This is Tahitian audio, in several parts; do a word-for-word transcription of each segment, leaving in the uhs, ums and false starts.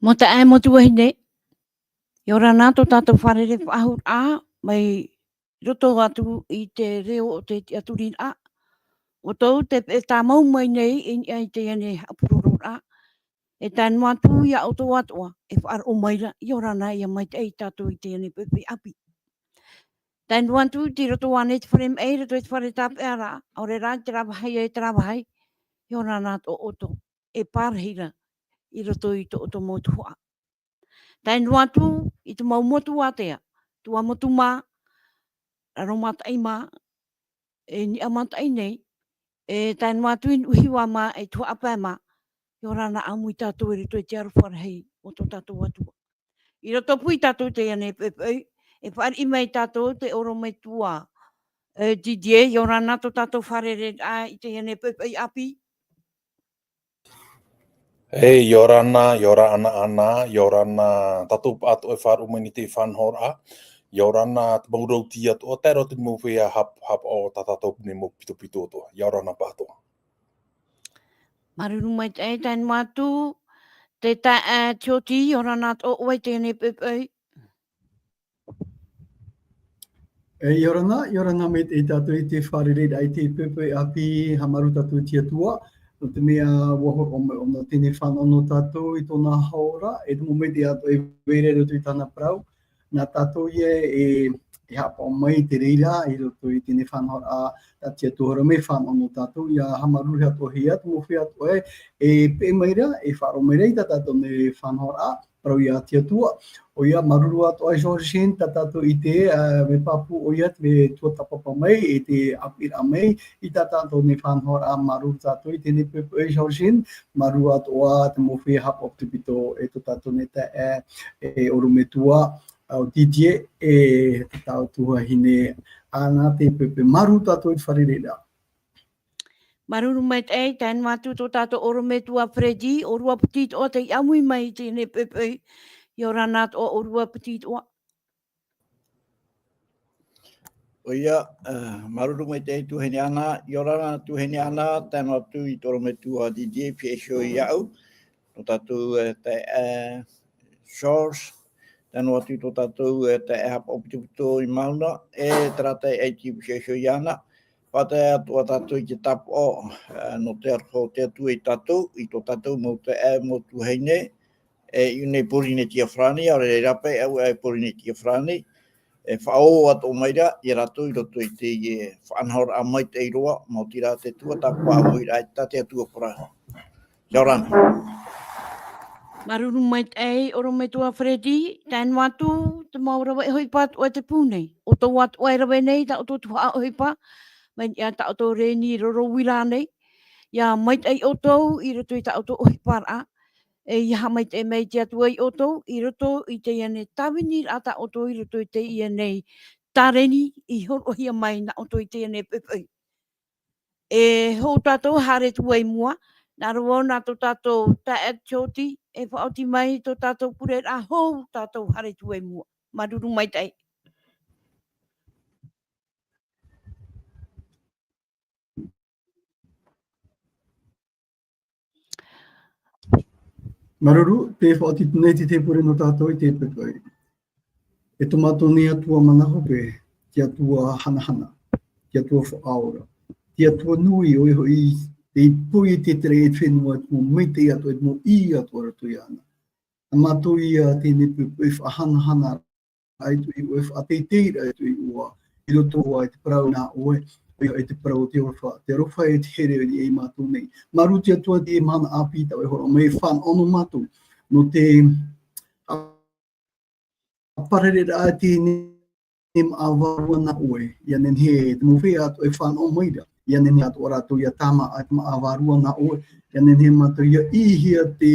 Mau taeaʻe, mau tuahine, ʻia ora na tō tātou fārerei faʻahou ra, mai roto atu i te reo o te tiʻaturiraʻa. ʻOutou tē, e tāmau mai nei i niʻa i teie nei haʻapurororaʻa. E tae noa atu ia ʻoutou atoʻa e faʻaroʻo mai ra, ʻia ora na, ʻia maitaʻi tātou i teie nei poʻipoʻi ʻāpī. Tae noa atu i roto ānei i te fare maʻi, i roto i te fare tāpeʻaraʻa, ʻaore rā i terā vāhi e terā vāhi, ʻia ora na atoʻa ʻoutou e pārahi ra i roto i tō ʻoutou mau tuhaʻa. Tae noa atu i te mau motu ātea, Tuamotu mā, Raromataʻi mā, e Niʻa Mataʻi nei, e tae noa atu i Nuʻuhiva mā, e Tuhaʻa Pae mā, ʻia ora na ʻāmui tātou i roto i te aroha rahi o tō tātou Atua. I roto pū ia tātou i teie nei poʻipoʻi, e fāriʻi mai ia tātou te ʻorometua, e, Didier, ʻia ora na tō tātou fārereiraʻa i teie nei poʻipoʻi ʻāpī. E, ʻia ora na, ʻia ora Anaana, ʻia ora na tātou pāʻatoʻa e faʻaroʻo mai nei i te faʻanahoraʻa, ʻia ora na te mau rauti atoʻa, tae roa atu i te mau feiā hap-, haʻapaʻo o tā tātou nei mau pitopito atoʻa, ʻia ora na pāʻatoʻa. Māuruuru maitaʻi, tae noa atu te taeaʻe Tioti, ʻia ora na atoʻa ʻoe i teie nei poʻipoʻi. E, ʻia ora na, ʻia ora na maitaʻi tātou i te fārereiraʻa i te poʻipoʻi ʻāpī, haʻamāuruuru tātou i te Atua, nō te mea ʻua hōroʻa mai ʻōna tē nā fānaʻo nō tātou i tōna hora, e te mau maitaʻi atoʻa e vai ra i roto i tāna parau, nā tātou ïa e, e haʻapaʻo mai i te reira, i roto i teie nei faʻanahoraʻa, tā te Atua e hōroʻa mai e fānaʻo nō tātou, ʻia haʻamāuruuru atoʻa hia, te mau feiā atoʻa e, e peʻe mai ra, e faʻaroʻo mai ra i tā tātou nei faʻanahoraʻa, parau ia te Atua. ʻOia, māuruuru atoʻa Georgine, tā tātou ʻite, ā, mea pāpū ʻoia, te mea tuatāpapa mai, e te ʻāpīraʻa mai, i tā tātou nei faʻanahoraʻa, māuruuru tātou i teie nei poʻipoʻi Georgine, māuruuru atoʻa te mau feiā haʻapaʻo pitopito, e tō tātou nei taeaʻe, e ʻorometua, ʻo Didier, e tā tātou tuahine, ʻAna i te poʻipoʻi, māuruuru tātou i te fārereiraʻa. Māuruuru maitaʻi, tae noa atu tō tātou ʻorometua Freddy, ʻōrua piti atoʻa tei ʻāmui mai i teie nei poʻipoʻi, ʻia ora na atoʻa ʻōrua piti atoʻa. ʻOia, ā, māuruuru maitaʻi tuahine ʻAna, ʻia ora na tuahine ʻAna, tae noa atu i tō ʻorometua Didier, pīhaʻi iho iāʻu, nō tātou, ā, tae-, ā, George, tae noa atu i tō tātou, ā, taeaʻe haʻapaʻo pitopito i Mauna, e terā taeaʻe Aiti, pīhaʻi iho iāna, pātae atoʻa tātou i te tāpaʻo, ā, nō te aroha o te Atua ia tātou, i tō tātou mau taeaʻe, mau tuahine, e i ʻō nei Pōrīnetia Farāni, ʻaore rā paʻi, ʻaore rā paʻi Pōrīnetia Farāni, e faʻaō atoʻa mai ra ia rātou i roto i te, e, faʻanahoraʻa maitaʻi roa, maoti rā te tuatāpapa ʻāmuiraʻa tā te Atua parau. ʻIa ora na. Māuruuru maitaʻi, ʻorometua Freddy, tae noa atu te mau rave ʻohipa atoʻa i te pū nei. ʻOutou atoʻa e rave nei, tā ʻoutou tuhaʻa ʻohipa, mai niʻa i tā ʻoutou reni roro uira nei. ʻIa maitaʻi ʻoutou i roto i tā ʻoutou ʻohiparaʻa. E ʻia haʻamaitaʻi mai te Atua ia ʻoutou, i roto i teie nei tāviniraʻa tā ʻoutou, i roto i teie nei tāreni i hōroʻahia mai nā ʻoutou i teie nei poʻipoʻi. E hou tātou, haere atu ai i mua, nā roto nā tō tātou taeaʻe Tioti, e faʻaoti mai tō tātou pureraʻa hou, tātou haere atu ai i mua. Māuruuru maitaʻi. Māuruuru, tē faʻaoti nei te, te pure nō tātou i te poʻipoʻi. E tō mātou nei Atua mana hope, te Atua hanahana, te Atua faʻaora, te Atua nui, ʻoia hoʻi, tei poʻi i te tere e te fenua, e te mau maitaʻi atoʻa, e te mau ʻī atoʻa roto iāna. Nā mātou ia teie nei poʻipoʻi faʻahanahana ai tō ʻoe, faʻateitei ai tō ʻoe, i roto i te parau nā ʻoe, ʻoia hoʻi te parau o te aroha, te aroha e te here i mātou nei. Māuruuru te Atua i teie mahana ʻāpī tā ʻoe e hōroʻa mai e fānaʻo nō mātou. Nō te, ā, parareraʻa i teie nei māʻa vārua nā ʻoe, ʻia nehenehe te mau feiā atoʻa e fānaʻo mai ra, ʻia nehenehe atoʻa rātou ʻia tāmā i te māʻa vārua nā ʻoe, ʻia nehenehe mātou ʻia ʻīhia te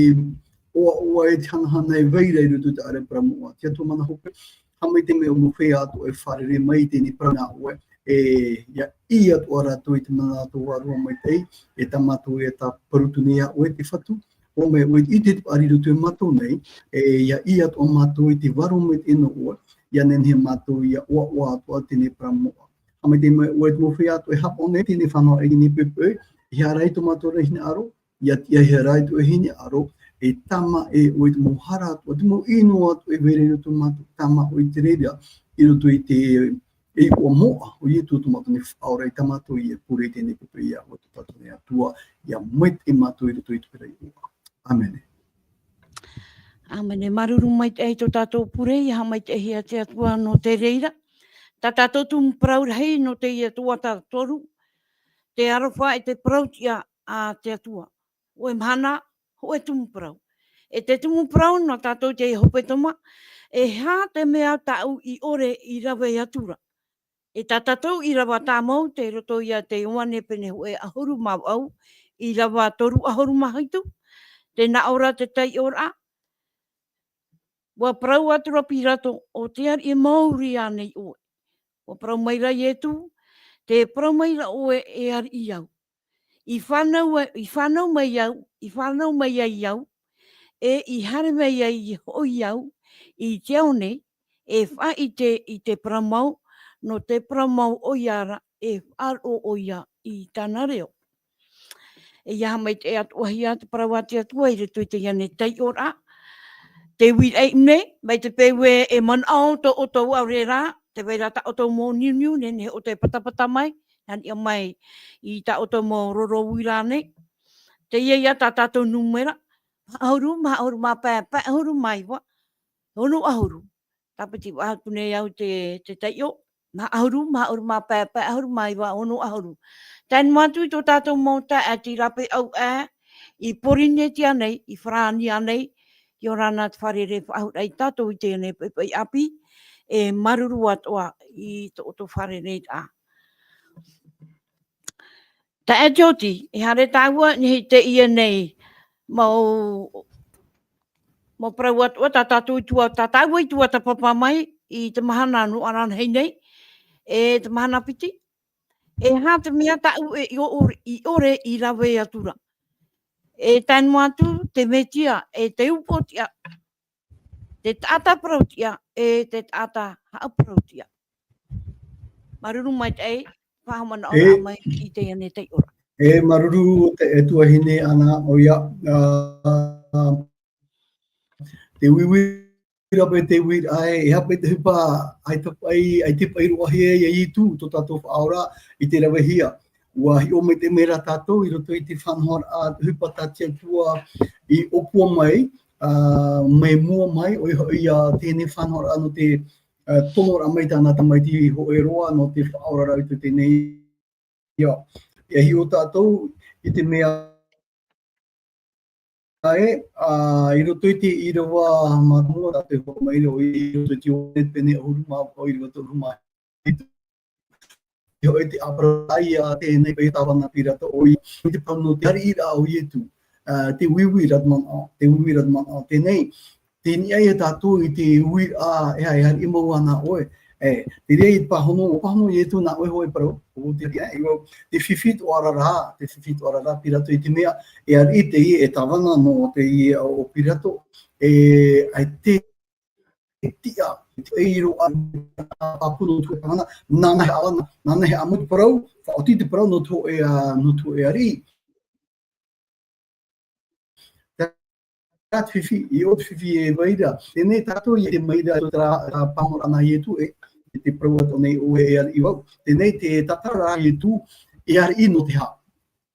ʻoaʻoa e te hanahana e vai ra i roto i te ʻāreʻa paramoʻa. Te Atua mana hope, haʻamaitaʻi mai ʻoe mau feiā atoʻa e fārerei mai i teie nei parau nā ʻoe, e, ʻia ʻī atoʻa rātou i te mana o tō vārua maitaʻi, e tā mātou e tāparutu nei iā ʻoe te Fatu, ʻua mai ʻoe i te paʻari i roto iā mātou nei, e, ʻia ʻī atoʻa mātou i te vārua maitaʻi nō ʻoe, ʻia nehenehe mātou ʻia ʻoaʻoa atoʻa teie nei paramoʻa. Haʻamaitaʻi mai ʻoe i te mau feiā atoʻa e haʻapaʻo nei i teie nei faʻanahoraʻa i teie nei poʻipoʻi, e hiʻo ra i tō mātou nei hinaʻaro, ʻia tiʻa e hiʻo ra i tō ʻoe hinaʻaro, e tāmā ʻoe i te mau hara atoʻa, te mau ʻino atoʻa e vai ra i roto mātou, tāmā ʻoe i te reira, i roto i te, e iʻoa moʻa, ʻo Ietu tō mātou nei Faʻaora, i tā mātou ia pure i teie nei poʻipoʻi iʻoa, tō tātou nei Atua, ʻia maitaʻi mātou i roto i te pure iʻoa. ʻĀmene. ʻĀmene. Māuruuru maitaʻi tō tātou pure, ʻia haʻamaitaʻihia te Atua nō te reira. Tā tātou tumu parau rahi nō teie tuhaʻa toru, te aroha e te parauʻtiʻa a te Atua. Hōʻē mahana, hōʻē tumu parau. E te tumu parau nā tātou te hepetoma, e aha te mea tāʻu i ʻore i rave atu ra? E tā tātou ʻīrava tāmau, tei roto ia i te Ioane pene hōʻē ʻahuru mā vaʻu, ʻīrava toru ʻahuru mā hitu, tē nā ʻō ra te taiʻoraʻa, ʻua parau atu ra Pirato, ʻo te ariʻi e maori ānei ʻoe? ʻUa parau mai ra Ietu, tē parau mai ra ʻoe e ariʻi au. I fānau, i fānau mai au, i fānau mai ai au, e i haere mai ai hoʻi au, i te ao nei, e faʻaʻite i te parau mau, nō te parau mau ʻoia ra, e faʻaroʻo ʻoia i tāna reo. E ʻia haʻamaitaʻi atoʻahia te parau a te Atua i roto i teie nei taiʻoraʻa. Te uiraʻa i ʻō nei, mai te peu ē e manaʻo tō ʻoutou ʻaore rā, tē vai ra tā ʻoutou mau niuniu, nehenehe ʻoutou e patapata mai, nā niʻa mai i tā ʻoutou mau roro uira nei. Teie ia tā tātou nūmera, maha ʻahuru, maha ʻahuru mā pae, pae ʻahuru mā iva, ono ʻahuru. Tāpiti faʻahou atu nei au te, te taiʻo, maha ʻahuru, maha ʻahuru mā pae, pae ʻahuru mā iva, ono ʻahuru. Tae noa atu i tō tātou mau taeaʻe tei rāpae ʻau ē, i Pōrīnetia nei, i Farāni nei, ʻia ora na te fārerei faʻahou ra ia tātou i teie nei poʻipoʻi ʻāpī, e māuruuru atoʻa i tō ʻoutou fārereiraʻa. Taeaʻe Tioti, e haere tāua, nehenehe teie nei mau, mau parau atoʻa, tā tātou i tuatāpapa, tā tāua i tuatāpapa mai i te mahana nō ʻārahi nei, e te mahana piti. E aha te mea tāʻu e i ʻore, i ʻore i rave atu ra? E tae noa atu te Mesia, e te Upoʻotiʻa, te taʻata parauʻtiʻa, e te taʻata haʻaparauʻtiʻa. Māuruuru maitaʻi, faʻahaʻamanaʻoraʻa mai i teie nei taiʻoraʻa. E māuruuru te, e tuahine Ana, ʻoia, ā, te uiuiraʻa paʻi, te uiraʻa ē, e aha paʻi te ʻohipa, ʻaita paʻi, ʻaita paʻi roaʻa hia ia Ietu, tō tātou Faʻaora, i te ravehia. ʻUa hiʻo maitaʻi mai ra tātou i roto i te faʻanahoraʻa, te ʻohipa tā te Atua i ʻōpua mai, ā, mai mua mai, ʻoia hoʻi ia teie faʻanahoraʻa nō te, ā, tonoraʻa mai tāna Tamaiti hōʻē roa nō te faʻaoraraʻa i teie nei ao. ʻIa hiʻo tātou i te mea ē, ā, i roto i te ʻīrava mātāmua, tā te hōʻē mai roa i roto i te Ioane pene ʻahuru mā vaʻu, ʻīrava toru mā hitu. Hoʻi te ʻāparau ia teie nei paʻi tāvana a Pirato, ʻoia, i te parau nō te ariʻiraʻa o Ietu, ā, te uiuiraʻa manaʻo, te uiuiraʻa manaʻo. Teie nei, tē niʻa ia tātou i te uiraʻa, e aha, e ariʻi mau ana ʻoe. E, te reira i pāhono, pāhono Ietu nā ʻoe hōʻē parau, ʻo te reira, e, ʻo te fifi atoʻa ra, te fifi atoʻa ra Pirato i te mea, e ariʻi teie, e tāvana nō teie o, o Pirato, e, ʻaita e tiʻa, e tiʻa i roaʻa, pāpū nō te hōʻē tāvana, nāna e haʻavana, nāna e haʻamau i te parau, faʻaoti te parau nō te hōʻē, ā, nō te hōʻē ariʻi. Terā te fifi, i ʻō te fifi e vai ra. Teie nei tātou i ʻere mai ra i terā, terā pāhonoraʻa nā Ietu ē, i te parau atoʻa nei ʻoe e ariʻi vau. Teie nei te tātararaʻa a Ietu, e ariʻi nō te aha?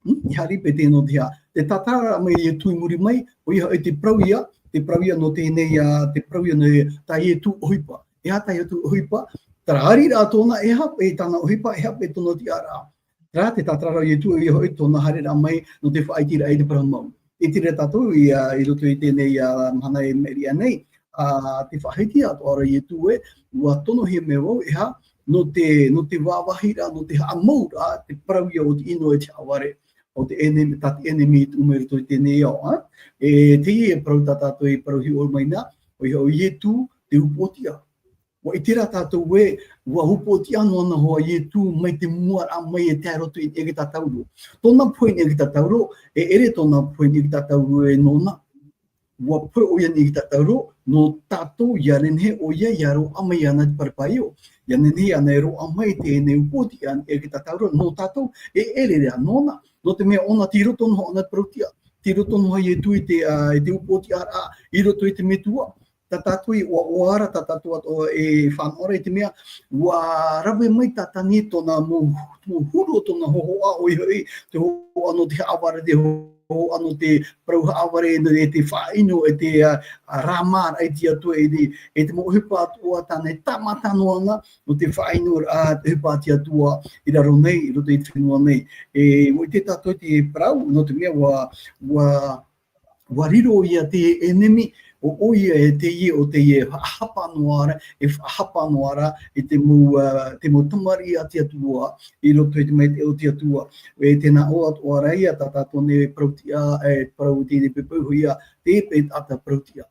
Hmm? E ariʻi paʻi teie nō te aha? Te tātararaʻa mai a Ietu i muri mai, ʻoia hoʻi te parau ia, te parau ia nō teie nei, ā, te parau ia nō tā Ietu ʻohipa. E aha tā Ietu ʻohipa? Terā ariʻiraʻa tōna, e aha paʻi tāna ʻohipa, e aha paʻi tōna tiʻaraʻa. Terā te tātararaʻa o Ietu, ʻoia hoʻi tōna haereraʻa mai nō te faʻaʻiteraʻa i te parau mau. ʻIte ra tātou i, ā, i roto i teie nei, ā, mahana e maʻiri aʻe nei, ā, tē faʻahiti atoʻa ra Ietu ē, ʻua tonohia mai vau, e aha, nō te, nō te vāvāhiraʻa, nō te haʻamauraʻa, te parau ia o te ʻino e te haʻavare, o te ʻenemi, tā te ʻenemi i tuʻu mai i roto i teie nei ao, ā. E teie e parau tā tātou i parau hiʻo mai na, ʻoia hoʻi Ietu, te Upoʻotiʻa. ʻUa ʻite ra tātou ē, ʻua upoʻotiʻa noa na hoʻi Ietu mai te mua ra mai e tae roto i niʻa i te tātauro. Tōna pohe i niʻa i te tātauro, e ʻere tōna pohe i niʻa i te tātauro e nōna. ʻUa pohe ʻoia i niʻa i te tātauro, nō tātou ʻia nehenehe ʻoia ʻia roaʻa mai iāna i te parau paio. ʻIa nehenehe iāna e roaʻa mai teie upoʻotiʻa i niʻa i te tātauro, nō tātou, e ʻere rā nōna. Nō te mea ʻōna tei roto noa ʻōna i te parautiʻa. tei roto noa Ietu i te, ā, i te upoʻotiʻaraʻa, i roto i te metua. Tā tātou i ʻoaʻoa ra, tā tātou atoʻa e fānaʻo ra i te mea, ʻua rave mai Tātane tōna mau, mau huru o tōna hōhoʻa, ʻoia hoʻi, te hōhoʻa nō te haʻavare, te hōhoʻa nō te parau haʻavare, e te faʻaʻino, e te, ā, ā, rāmāraʻa i te Atua, e te, e te mau ʻohipa atoʻa tāna e tāmata noa na, nō te faʻaʻino, ā, te ʻohipa a te Atua i raro nei, i roto i te fenua nei. E, ʻua ʻite tātou i te parau, nō te mea ʻua, ʻua, ʻua riro ia te ʻenemi, ʻo, ʻoia e teie, ʻo teie, faʻahapa noa ra, e faʻahapa noa ra, i te mau, ā, te mau tamariʻi a te Atua, i roto i te maitaʻi o te Atua. E tē nā ʻō atoʻa ra ia, tā tātou nei parautiʻa, e parau i teie poʻipoʻi hoʻi ia, te peʻe taʻata parautiʻa.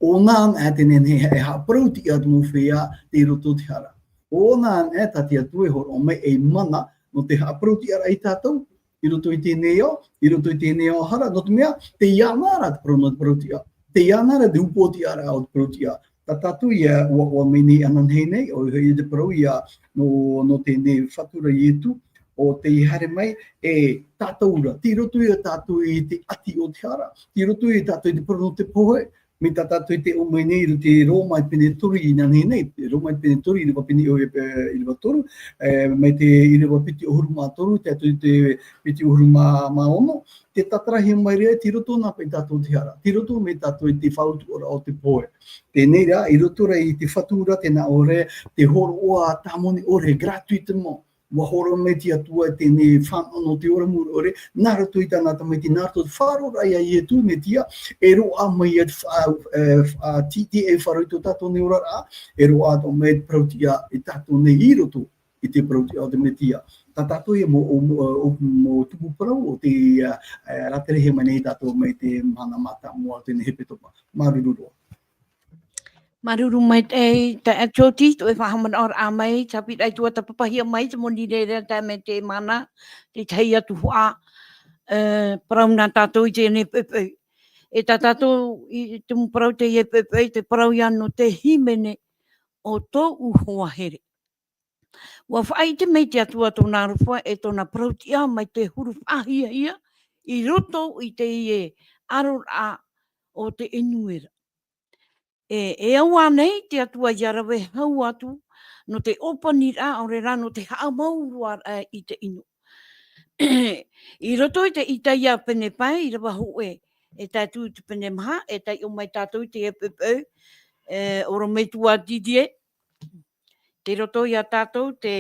ʻŌna anaʻe te nehenehe e haʻaparautiʻa te mau feiā tei roto i te hara. ʻŌna anaʻe tā te Atua e hōroʻa mai ei mana nō te haʻaparautiʻaraʻa ia tātou, i roto i teie nei ao, i roto i teie nei ao hara, nō te mea, tei iāna ra te parau nō te parautiʻa. Tei iāna ra te upoʻotiʻaraʻa o te parautiʻa. Tā tātou ia ʻoaʻoa mai nei ananahi nei, ʻoia hoʻi te parau ia nō, nō teie nei fatu ra Ietu, ʻo tei haere mai, e tātou ra, tei roto ia tātou i te ʻati o te hara, tei roto ia tātou i te parau nō te pohe, mai tā tātou i te ʻō mai nei i roto i te Roma i te pene toru inanahi nei, Roma i te pene toru, ʻīrava pene, e, e, ʻīrava toru, e, mai te ʻīrava piti ʻahuru mā toru, tae atu i te piti ʻahuru mā, mā ono, tē tātarahia mai ra, tei roto nā paʻi tātou te hara, tei roto mai tātou i te faʻautuʻaraʻa o te pohe. Teie rā, i roto rā i te fatu ra, tē nā ʻō ra, te hōroʻa tāmoni ʻore, gratuitement. ʻUa hōroʻa mai te Atua i teie nei fānaʻo nō te ora muri ʻore, nā roto i tāna tamaiti, nā roto i te faʻaroʻoraʻa ia Ietu Metia, e roaʻa mai ia te fa-, e, fa-, tītī e faʻaroʻo i tō tātou nei oraraʻa, e roaʻa atoʻa mai te parautiʻa ia tātou nei i roto i te parautiʻa o te Metia. Tā tātou ia mau, mau, mau, mau tumu parau o te, e, e, rātere mai nei tātou mai te mahana mātāmua o teie nei hepetoma. Māuruuru roa. Māuruuru maitaʻi, e, tā, e, Jyoti, tō ʻoe faʻahaʻamanaʻoraʻa mai, tāpiri atu ā, tapapahia mai te moni reira, tae mai te mana, te tahi atu hoʻi, e, parau nā tātou i teie poʻipoʻi. E tā tātou i te mau parau teie poʻipoʻi, te parau ia nō te hīmene o tōʻu hoa here. ʻUa faʻaʻite mai te Atua tōna aroha e tōna parautiʻa mai te huru faʻahiahia i roto i teie aroraʻa o te inu ra. E, e au ānei te Atua ia rave hau atu nō te ʻōpaniraʻa, ʻaore rā nō te haʻamāuruaraʻa i te inu. I roto i te Isaia pene pae, ʻīrava hōʻē, e tae atu i te pene maha, e taiʻo mai tātou i teie poʻipoʻi, e, ʻorometua Didier. Tei roto ia tātou te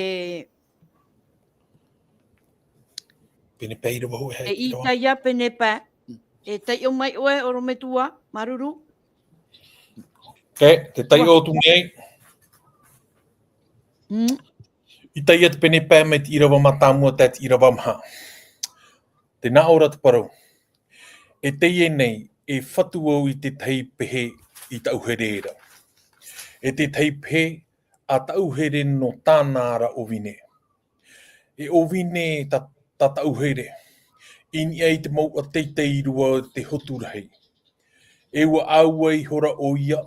Pene pae ʻīrava hōʻē, te ʻīrava. Isaia pene pae. E taiʻo mai ʻoe, ʻorometua, māuruuru. Okay, tē taiʻo atu nei. Mm. Isaia te pene pae mai te ʻīrava mātāmua tae te ʻīrava maha. Tē nā ʻō ra te parau. E teie nei, e fatu au i te tahi pehe i tāʻu here ra. E te tahi pehe a tāʻu here nō tāna ra ʻōvine. E ʻōvine tā, tā tāʻu here. I niʻa i te mouʻa teitei roa te hotu rahi. E ʻua ʻāua ihora ʻoia.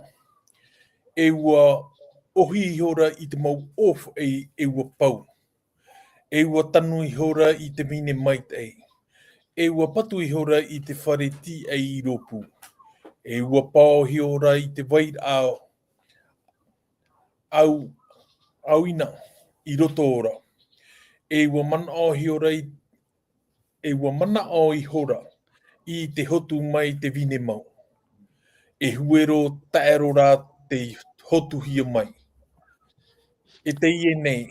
E ʻua ʻohi ihora i te mau ʻōfaʻi, e ʻua pau. E ʻua tanu ihora i te vine maitaʻi. E ʻua patu ihora i te fare tīaʻi i rōpū. E ʻua pao ihora i te vairaʻa au, auina i roto ra. E ʻua manaʻo ihora i, e ʻua manaʻo ihora i te hotu mai te vine mau. E huero taʻero rā tei hotuhia mai. E teie nei,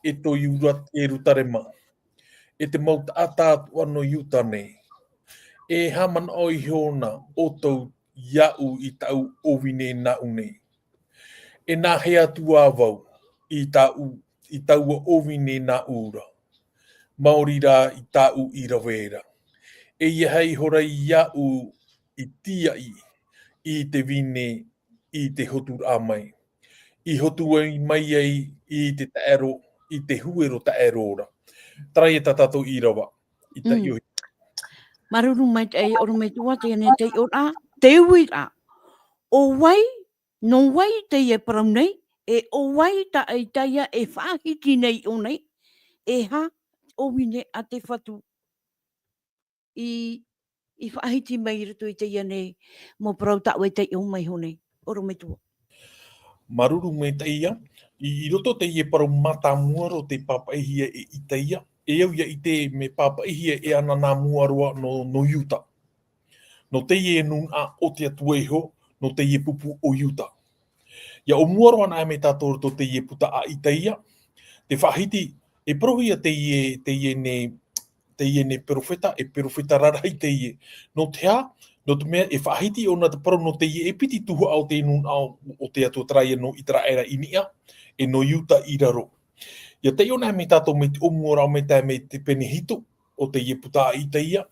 e tō Iura-, Ierutarema, e te mau taʻata atoʻa nō Iuta nei. E haʻamanaʻo ihona ʻoutou iāʻu i tāʻu ʻōvine nāʻu nei. E nāhea atu ā vau i tāʻu, i taua ʻōvine nāʻu ra, maori rā i tāʻu i rave ra. E ʻeiaha ihora iāʻu i tīaʻi i te vine i te hoturaʻa mai. I hotu ai mai ai i te taʻero, i te huero taʻero ra. Terā ia tā tātou ʻīrava, i taiʻo. Mm. Māuruuru maitaʻi, ʻorometua, teie nei taiʻoraʻa, te uiraʻa. ʻO vai, nō vai teie parau nei, e ʻo vai tā Isaia e faʻahiti nei i ʻō nei, e aha ʻōvine a te Fatu. I i faʻahiti mai i roto i teie nei mau parau tā ʻoe taiʻo mai iho nei, ʻorometua. Māuruuru maitaʻi ia, i, i roto teie parau mātāmua roa tei pāpaʻihia e Itaia, e au ia ʻite mea pāpaʻihia e ana nā mua roa nō, nō Iuta. Nō teie nūnaʻa o te Atua iho, nō teie pupu o Iuta. Ia ʻōmua roa anaʻe mai tātou roto teie puta a Itaia, te faʻahiti, e parauhia teie, teie nei, teie nei perofeta, e perofeta rarahi teie. Nō te aha, nō te mea e faʻahiti ʻōna te parau nō teie e piti tuhaʻa o te nūnaʻa o, o te Atua, terā ia nō Iteraera i niʻa, e nō Iuta i raro. Ia taiʻo anaʻe mai tātou mai te ʻōmua roa mai tae mai te pene hitu o teie puta a Itaia.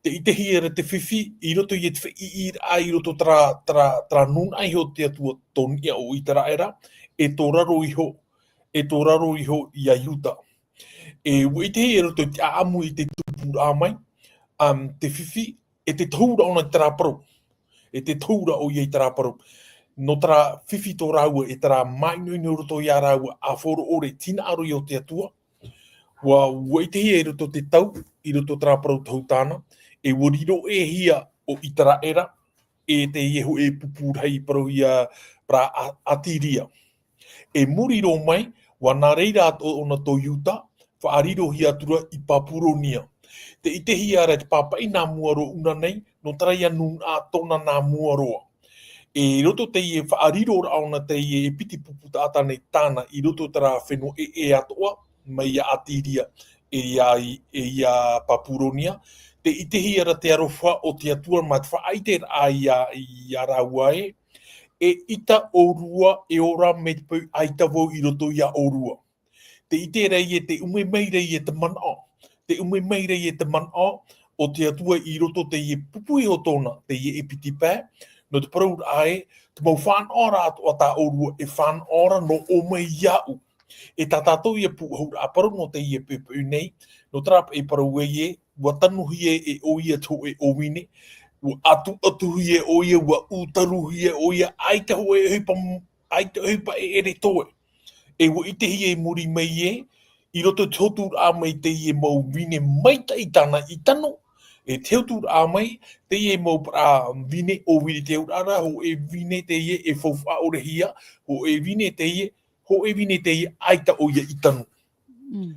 Tē ʻitehia ra te fifi, i roto ia te feiʻiraʻa, i roto terā, terā, terā nūnaʻa iho o te Atua tō niʻa o Iteraera, e tō raro iho, e tō raro iho ia Iuta. E ʻua ʻitehia i roto i te ʻāʻamu i te tupuraʻa mai, um, te fifi, e te tohu ra ʻōna i terā parau. E te tohu ra ʻoia i terā parau. Nō terā fifi tō rāua, e terā māʻinoʻino roto ia rāua, ʻāfaʻo ʻore, hinaʻaro ia o te Atua. ʻUa, ʻua ʻitehia i roto te tau, i roto terā parau tohu tāna, e ʻua riro ʻē hia o Iteraera, e teie hōʻē pupu rahi parauhia ra a, Atiria. E muri roa mai, ʻua nā reira atoʻa ʻōna tō Iuta, faʻarirohia atu ra i Papuronia. Tē ʻitehia ra te pāpaʻi nā mua roa ʻōna nei, nō terā ia nūnaʻa tōna nā mua roa. E i roto teie faʻariroraʻa ʻōna teie e piti pupu taʻata nei tāna i roto terā fenua ʻē, ʻē atoʻa, mai ia Atiria, e ia, e ia Papuronia. Tē ʻitehia ra te aroha o te Atua mā te faʻaʻiteraʻa ia, ia rāua ē, e ʻita ʻōrua, e ora mai te peu ʻaita vau i roto ia ʻōrua. Tē ʻite ra ia, tē ʻume mai ra ia te manaʻo. Tē ʻume mai ra ia te manaʻo o te Atua i roto teie pupu iho tōna, teie e piti pae. Nō te parauraʻa ē, te mau fānaʻoraʻa atoʻa tā ʻōrua e fānaʻo ra nō ʻō mai iāʻu. E tā tātou ia pūʻohuraʻa parau nō teie poʻipoʻi nei, nō terā paʻi parau ē, ʻua tanuhia e ʻoia te hōʻē ʻōvine, ʻua ʻatuʻatuhia e ʻoia, ʻua ʻūtaruhia e ʻoia, ʻaita hōʻē ʻohipa, ʻaita ʻohipa ʻeʻere toe. E ʻua ʻitehia i muri mai ē, i roto i te hoturaʻa mai teie mau vine maitaʻi tāna i tano, e te hoturaʻa mai, teie mau parau vine, ʻōvine te auraʻa ra, hōʻē vine teie e faufaʻa ʻore hia, hōʻē vine teie, hōʻē vine teie ʻaita ʻoia i tano. Mm.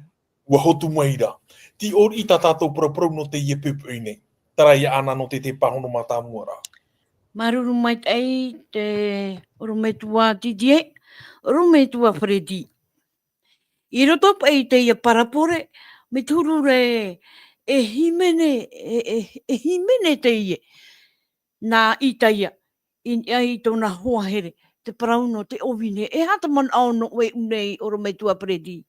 ʻUa hotu mai ra. Tē ʻōriʻi tā tātou paraparau nō teie poʻipoʻi nei. Terā ia ʻana nō te, te pāhono mātāmua ra. Māuruuru maitaʻi te ʻorometua Didier, ʻorometua Freddy. I roto paʻi i teie parabole, mea huru ra e hīmene, e, e, e hīmene teie nā Itaia, i niʻa i tōna hoa here, te parau nō te ʻōvine. E aha te manaʻo nō ʻoe i ʻō nei, ʻorometua Freddy?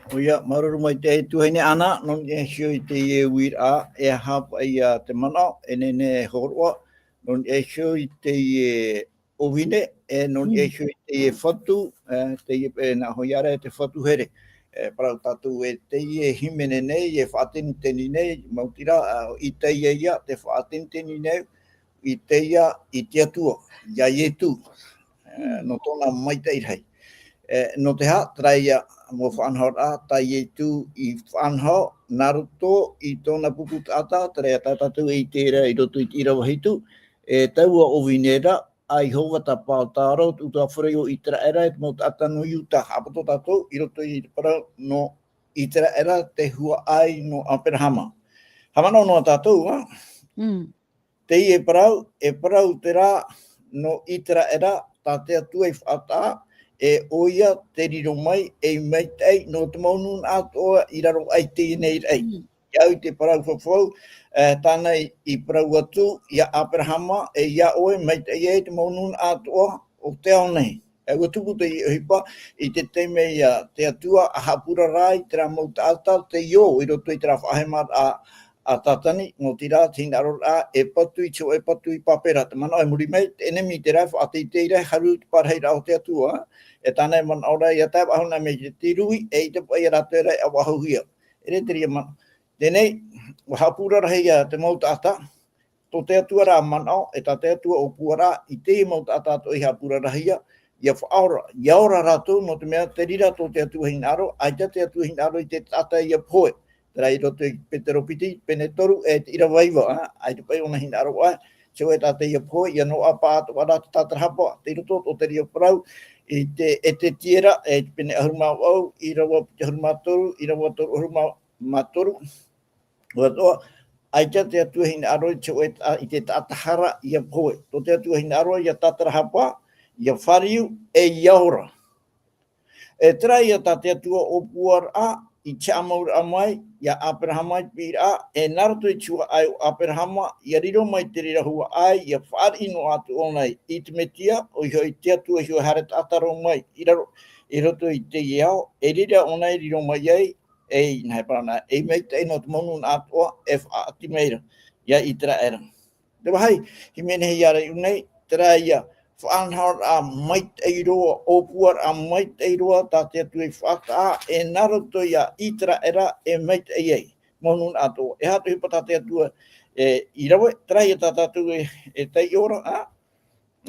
ʻOia, māuruuru maitaʻi e tuahine Ana, nō niʻa iho i teie uiraʻa, e aha paʻi ia te manaʻo, e nehenehe e hōroʻa, nō niʻa iho i teie ʻōvine, e nō niʻa Mm. iho i teie fatu, e, teie, e, nā hōʻē ra e te fatu here. E, parau tātou e teie hīmene nei, e faʻateniteni nei, maoti rā, a, i teie ia, te faʻateniteni nei, i teie, i te Atua, ia Ietu, e, Mm. nō tōna maitaʻi rahi. E, nō te aha, terā ia mau faʻanahoraʻa, tā Ietu i faʻanaho, nā roto i tōna pupu taʻata, terā ia tā tātou e ʻite ra i roto i te ʻīrava hitu, e taua ʻōvine ra, a Iehova tā Paʻo-tāro, te ʻutuāfare o Iteraera, e te mau taʻata nō Iuta, haʻapoto tātou, i roto i te parau nō Iteraera, te huaʻai nō Aperahama. Haʻamanaʻo noa tātou, ā? Mm. Teie parau, e parau terā nō Iteraera, tā te Atua i faʻataʻa, e ʻoia te riro mai, ei maitaʻi, nō te mau nūnaʻa atoʻa i raro aʻe i teie nei raʻi. Mm. Ia au i te parau fafau, e, tāna i, i parau atu, ia Aperahama, e ia ʻoe, maitaʻi ai te mau nūnaʻa atoʻa o te ao nei. E ʻua tupu teie ʻohipa, i te taime ia te Atua, a haʻapurara ai terā mau taʻata, te io, i roto i terā faʻahemaraʻa, a Tātani, nō te reira, te hinaʻaroraʻa, e patu i te hōʻē patu i Pāpera, te manaʻo e muri mai, te ʻenemi terā e faʻateitei ra, e haru te parahiraʻa o te Atua, e tāna e manaʻo ra, ia tae faʻahou na mai te, te rui, e ʻaita paʻi ia rātou e rahi ʻa faʻahouhia. E rē te reira manaʻo. Teie nei, ʻua haʻapurara hia te mau taʻata, tō te Atua rā manaʻo, e tā te Atua ʻōpuaraʻa, i teie mau taʻata atoʻa i haʻapurarahia, ia faʻaora, ia ora rātou, nō te mea te reira tō te Atua hinaʻaro, ʻaita te Atua hinaʻaro i te taʻata ia pohe. Terā i roto i Petero piti, pene toru, e te ʻīrava iva, ā, ʻaita paʻi ʻōna hinaʻaro ʻā, te hōʻē taʻata ʻia pohe, ʻia noaʻa paʻatoʻa rā te tātarahapa, tei roto o te reira parau, i te Ezekiela, e te pene ʻahuru mā vaʻu, ʻīrava piti ʻahuru mā toru, ʻīrava toru ʻahuru mā, mā toru, ʻUa atoʻa, ʻaita te Atua hinaʻaro i te hōʻē ta-, i te taʻata hara ʻia pohe. Tō te Atua hinaʻaro ʻia tātarahapa, ʻia fāriu, e ʻia ora. E terā ia tā te Atua ʻōpuaraʻa, i te haʻamauraʻa mai, ia Aperahama i te piʻiraʻa, e nā roto i te huaʻai o Aperahama, ʻia riro mai te reira huaʻai, ʻia fāriʻi noa atu ʻōna i te Mesia, ʻoia hoʻi te Atua, ʻoia hoʻi haere taʻata roa mai, i raro, i roto i teie ao, e reira ʻōna e riro mai ai, ei, nā hea parau na, ei maitaʻi nō te mau nūnaʻa atoʻa, e faʻaʻati mai ra, ia Iteraera. Te vāhi, hīmene hia ra i ʻō nei, terā ia, faʻanahoraʻa maitaʻi roa, ʻōpuaraʻa maitaʻi roa, tā te Atua i faʻataʻa, e nā roto ia Iteraera, e maitaʻi ai, mau nūnaʻa atoʻa. E aha te ʻohipa tā te Atua, e, i rave, terā ia tā tātou e, e taiʻo ra, ā,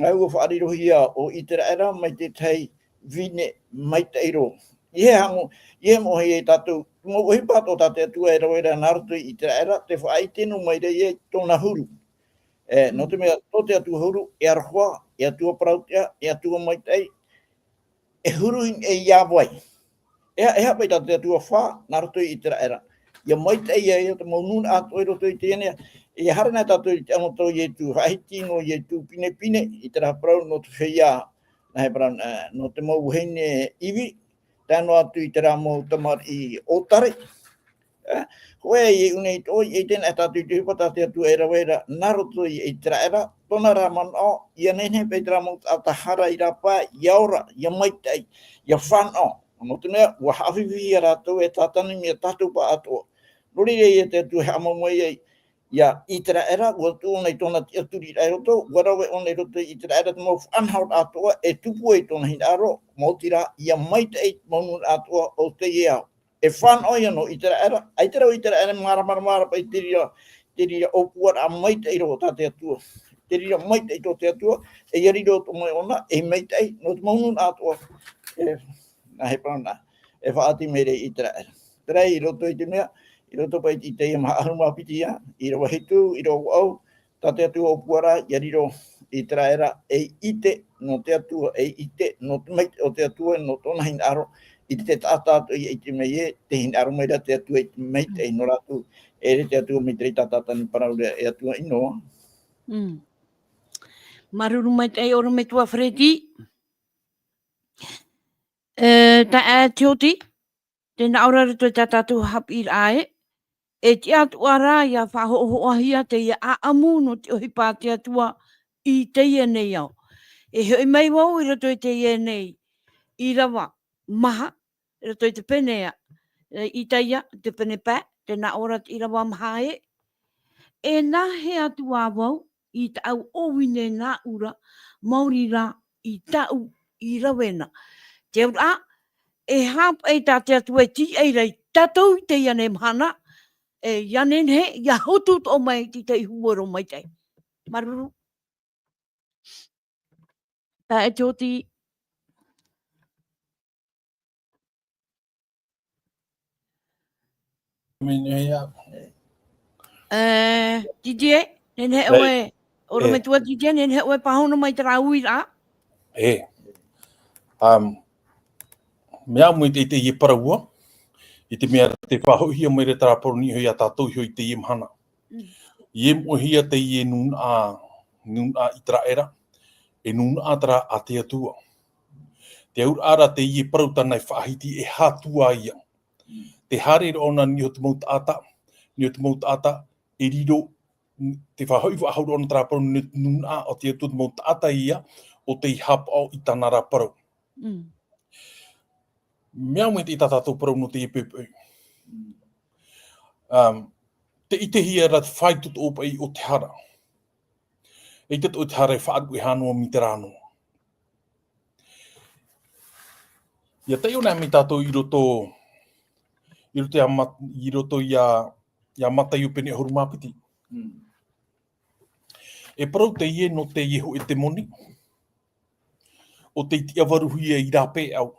ʻua faʻarirohia ʻo Iteraera mai te tahi vine maitaʻi roa. I hea mau, i hea mau hia tātou, mau ʻohipa atoʻa tā te Atua e rave ra nā roto i Iteraera, te faʻaʻite noa mai ra ia i tōna huru. E, nō te mea, tō te Atua huru, e aroha, e Atua parauʻtiʻa, e Atua maitaʻi, e huru i, e ia vai. E, e aha paʻi tā te Atua fā, nā roto i Iteraera. ʻIa maitaʻi ia, ia te mau nūnaʻa atoʻa i roto i teie nei, ʻia haere na tātou i te ʻano tō Ietu, faʻahiti nō Ietu pinepine, i terā parau nō te feiā, nā hea parau, e, nō te mau vahine ivi, tae noa atu i terā mau tamariʻi ʻōtare. E, hōʻē i ʻō nei i te ʻoe, e tēnā tātou i te ʻohipa tā te Atua e rave ra, nā roto i Iteraera, tōna ra manaʻo, ʻia nehenehe paʻi terā mau taʻata hara i rāpae, ʻia ora, ʻia maitaʻi, ʻia fānaʻo. Nō te mea, ʻua haʻafifi ia rātou e Sātane mai ia tātou pāʻatoʻa. Nō reira ia te Atua e haʻamau mai ai, ia Iteraera, ʻua tuʻu ʻōna i tōna tiʻaturiraʻa i roto, ʻua rave ʻōna i roto i Iteraera te mau faʻanahoraʻa atoʻa, e tupu ai tōna hinaʻaro, maoti rā, ʻia maitaʻi te mau nūnaʻa atoʻa o teie ao. E fānaʻo ia nō Iteraera, ʻaita rā ʻo Iteraera e māramarama ra paʻi te reira, te reira ʻōpuaraʻa maitaʻi roa tā te Atua. Te reira maitaʻi tō te Atua, e ʻia riro atoʻa mai ʻōna, e maitaʻi, nō te mau nūnaʻa atoʻa. E, nā hea parau na, e faʻaʻati mai ra ia Iteraera. Terā i roto i te mea, i roto paʻi i teie maha ʻahuru mā piti ia, ʻīrava hitu, ʻīrava vaʻu, tā te Atua ʻōpuaraʻa, ʻia riro Iteraera, ei ʻite nō te Atua, ei ʻite nō te maitaʻi o te Atua, nō tōna hinaʻaro, i te taʻata atoʻa ia ʻite mai ē, tē hinaʻaro mai ra te Atua i te maitaʻi nō rātou, e ʻere te Atua maitaʻi tā Sātane parau ra e Atua ʻino. Mm. Māuruuru maitaʻi ʻorometua Freddy. E, taeaʻe Tioti, tē nā ʻō ra i roto i tā tātou haʻapiʻiraʻa ē, e tiʻa atoʻa ra ʻia faʻahoʻohoʻohia teie ʻāʻamu nō te ʻohipa a te Atua i teie nei ao. E hoʻi mai vau i roto i teie nei ʻīrava maha, i roto i te pene a, e, Isaia, te pene pae, tē nā ʻō ra te ʻīrava maha ē, e nā hea atu ā vau, i tāʻu ʻōvine nāʻu ra, maori rā i tāʻu i rave na. Te auraʻa, e aha paʻi tā te Atua e tīaʻi ra ia tātou i teie nei mahana, e, ʻia nehenehe, ʻia hotu atoʻa mai i te tahi huero maitaʻi. Māuruuru. Taeaʻe Tioti. Mea nui ia. E, Didier, nehenehe ʻoe, ʻorometua Didier, nehenehe ʻoe e pāhono mai terā uiraʻa. E. Um, mea ʻāmui te, te, teie parau, i te mea tē faʻahoʻihia mai ra terā parau niʻa iho ia tātou iho i teie mahana. Mm. E moʻehia teie nūnaʻa, nūnaʻa Iteraera, e nūnaʻa terā a te Atua. Te auraʻa ra teie parau tāna e faʻahiti e hātua ia. Tē haere ra ʻōna niʻa iho te mau taʻata, niʻa iho te mau taʻata, e riro, tē faʻahoʻi faʻahou ra ʻōna terā parau nū-, nūnaʻa o te Atua te mau taʻata ia, ʻo tei haʻapaʻo i tāna ra parau. Mm. Mea ʻāmui te, i tā tātou parau nō teie poʻipoʻi. Um, tē ʻitehia ra te faʻaitoito paʻi o te hara. ʻEita atoʻa te hara e faʻaruʻehā noa mai terā noa. ʻIa taiʻo na mai tātou i roto, i roto ia Mat-, i roto ia, ia Mataio pene ʻahuru mā piti. Mm. E parau teie nō teie hōʻē temoni, ʻo tei tiʻavaruhia i rāpae au.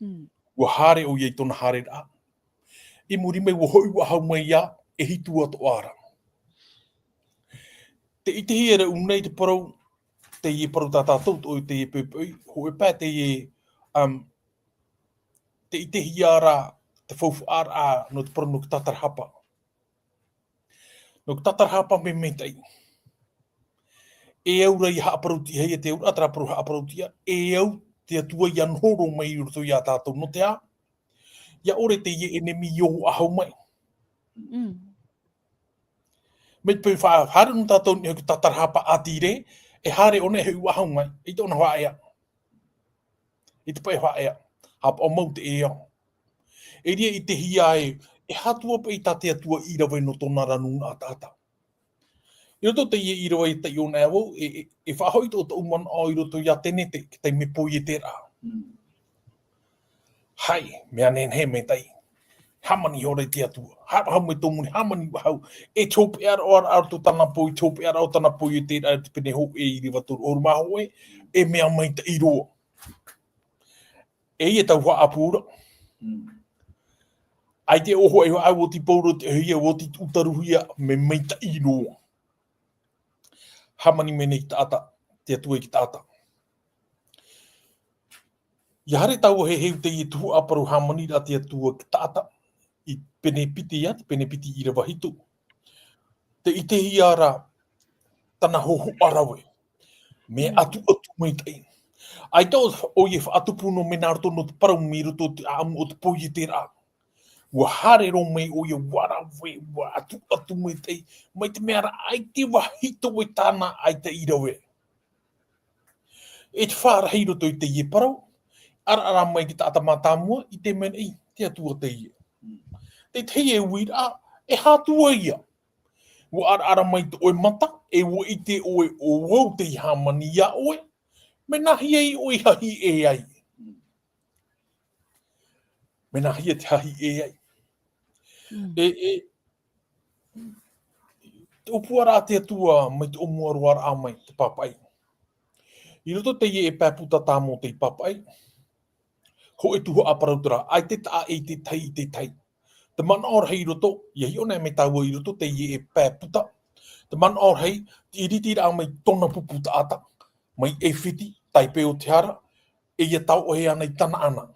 Mm. ʻUa haere ʻoia i tōna haereraʻa. I muri mai ua hoʻi ua hau mai ia, e hitu atoʻa ra. Te ʻitehia ra ʻunei te parau, teie parau tā tātou, tō teie poʻipoʻi, hōʻē pae teie, um, te ʻitehia ra, te faufaʻa ra, nō te parau nō te tātarahapa. Nō te tātarahapa mea maitaʻi. E au ra ia haʻaparautia, e te au ra terā parau haʻaparautia, e au te Atua ia noho roa mai i roto ia tātou, nō te aha? Ia ʻore teie ʻenemi ʻo ʻua hau mai. Mm. Mai te peu fa-, haere nō tātou nei hoʻi tātarahapa ʻātīrē, e haere ʻōna e hoʻi ʻua hau mai, i tōna faʻaea. I te pae faʻaea, haʻapaʻo mau te ea. E ʻite i te hia e, e aha atu paʻi tā te Atua i rave nō tōna ra nūnaʻa taʻata. I roto teie ʻīrava i taiʻo nei vau, e, e, e faʻahoʻi tō, tōʻu manaʻo i roto ia Tenete, te taime poieteraʻa. Mm. Hai, mea nehenehe maitaʻi. Hāmani ihora i te Atua. Haʻapaʻo mai tō muri, hāmani ua hau. E te hopeʻa ra ʻo, ʻo, ʻo tō tāna poi, te hopeʻa ra ʻo tāna poieteraʻa, te pene hōʻē ʻīrava toru ʻahuru mā hōʻē, e mea maitaʻi roa. E ia tau haʻapū ra. Mm. ʻAita e ʻoho ai, ʻua oti pauroa te ʻohie, ʻua oti tūtaruhia, mea maitaʻi roa. Hāmani mai nei te taʻata, te Atua i te taʻata. ʻIa haere tāua e heheu teie tuhaʻa parau hāmani ra te Atua i te taʻata, i pene piti ia, te pene piti ʻīrava hitu. Te ʻitehia ra tāna hōhoʻa rave. Mea Mm. atuatu maitaʻi. ʻAita ʻo, ʻoia e faʻatupu noa mai nā roto nō te parau mai roto i te ʻāʻamu o te poieteraʻa. ʻUa haere roa mai ʻoia, ʻua rave, ʻua atuatu maitaʻi. Mai te mea ra ʻaita e vāhi atoʻa tāna ʻaita i rave. E te fārahi i roto i teie parau, ʻaraʻara mai te taʻata mātāmua, ʻite mai nei, te Atua teie. Te tahi e uiraʻa, e aha atu ia. ʻUa ʻaraʻara mai tō ʻoe mata, e ʻua ʻite ʻoe ʻo vau tei hāmani ia ʻoe, mea nāhea ʻoe i hahiʻe ai. Mea nāhea te hahiʻe ai. Mm. E, e, te ʻōpuaraʻa a te Atua mai te ʻōmuaraʻa mai te pāpaʻi. I roto teie e pae puta tāmau te pāpaʻi. Hōʻē tuhaʻa parau terā, ʻaita e taʻa ʻē i te tahi i te tahi. Te manaʻo rahi i roto, ʻia hiʻo nei mai tāua i roto teie e pae puta. Te manaʻo rahi, te ʻiritiraʻa mai tōna pupu taʻata. Mai ʻEfiti, tāipe o te hara, e ʻia taoʻohe ana i Tanaana.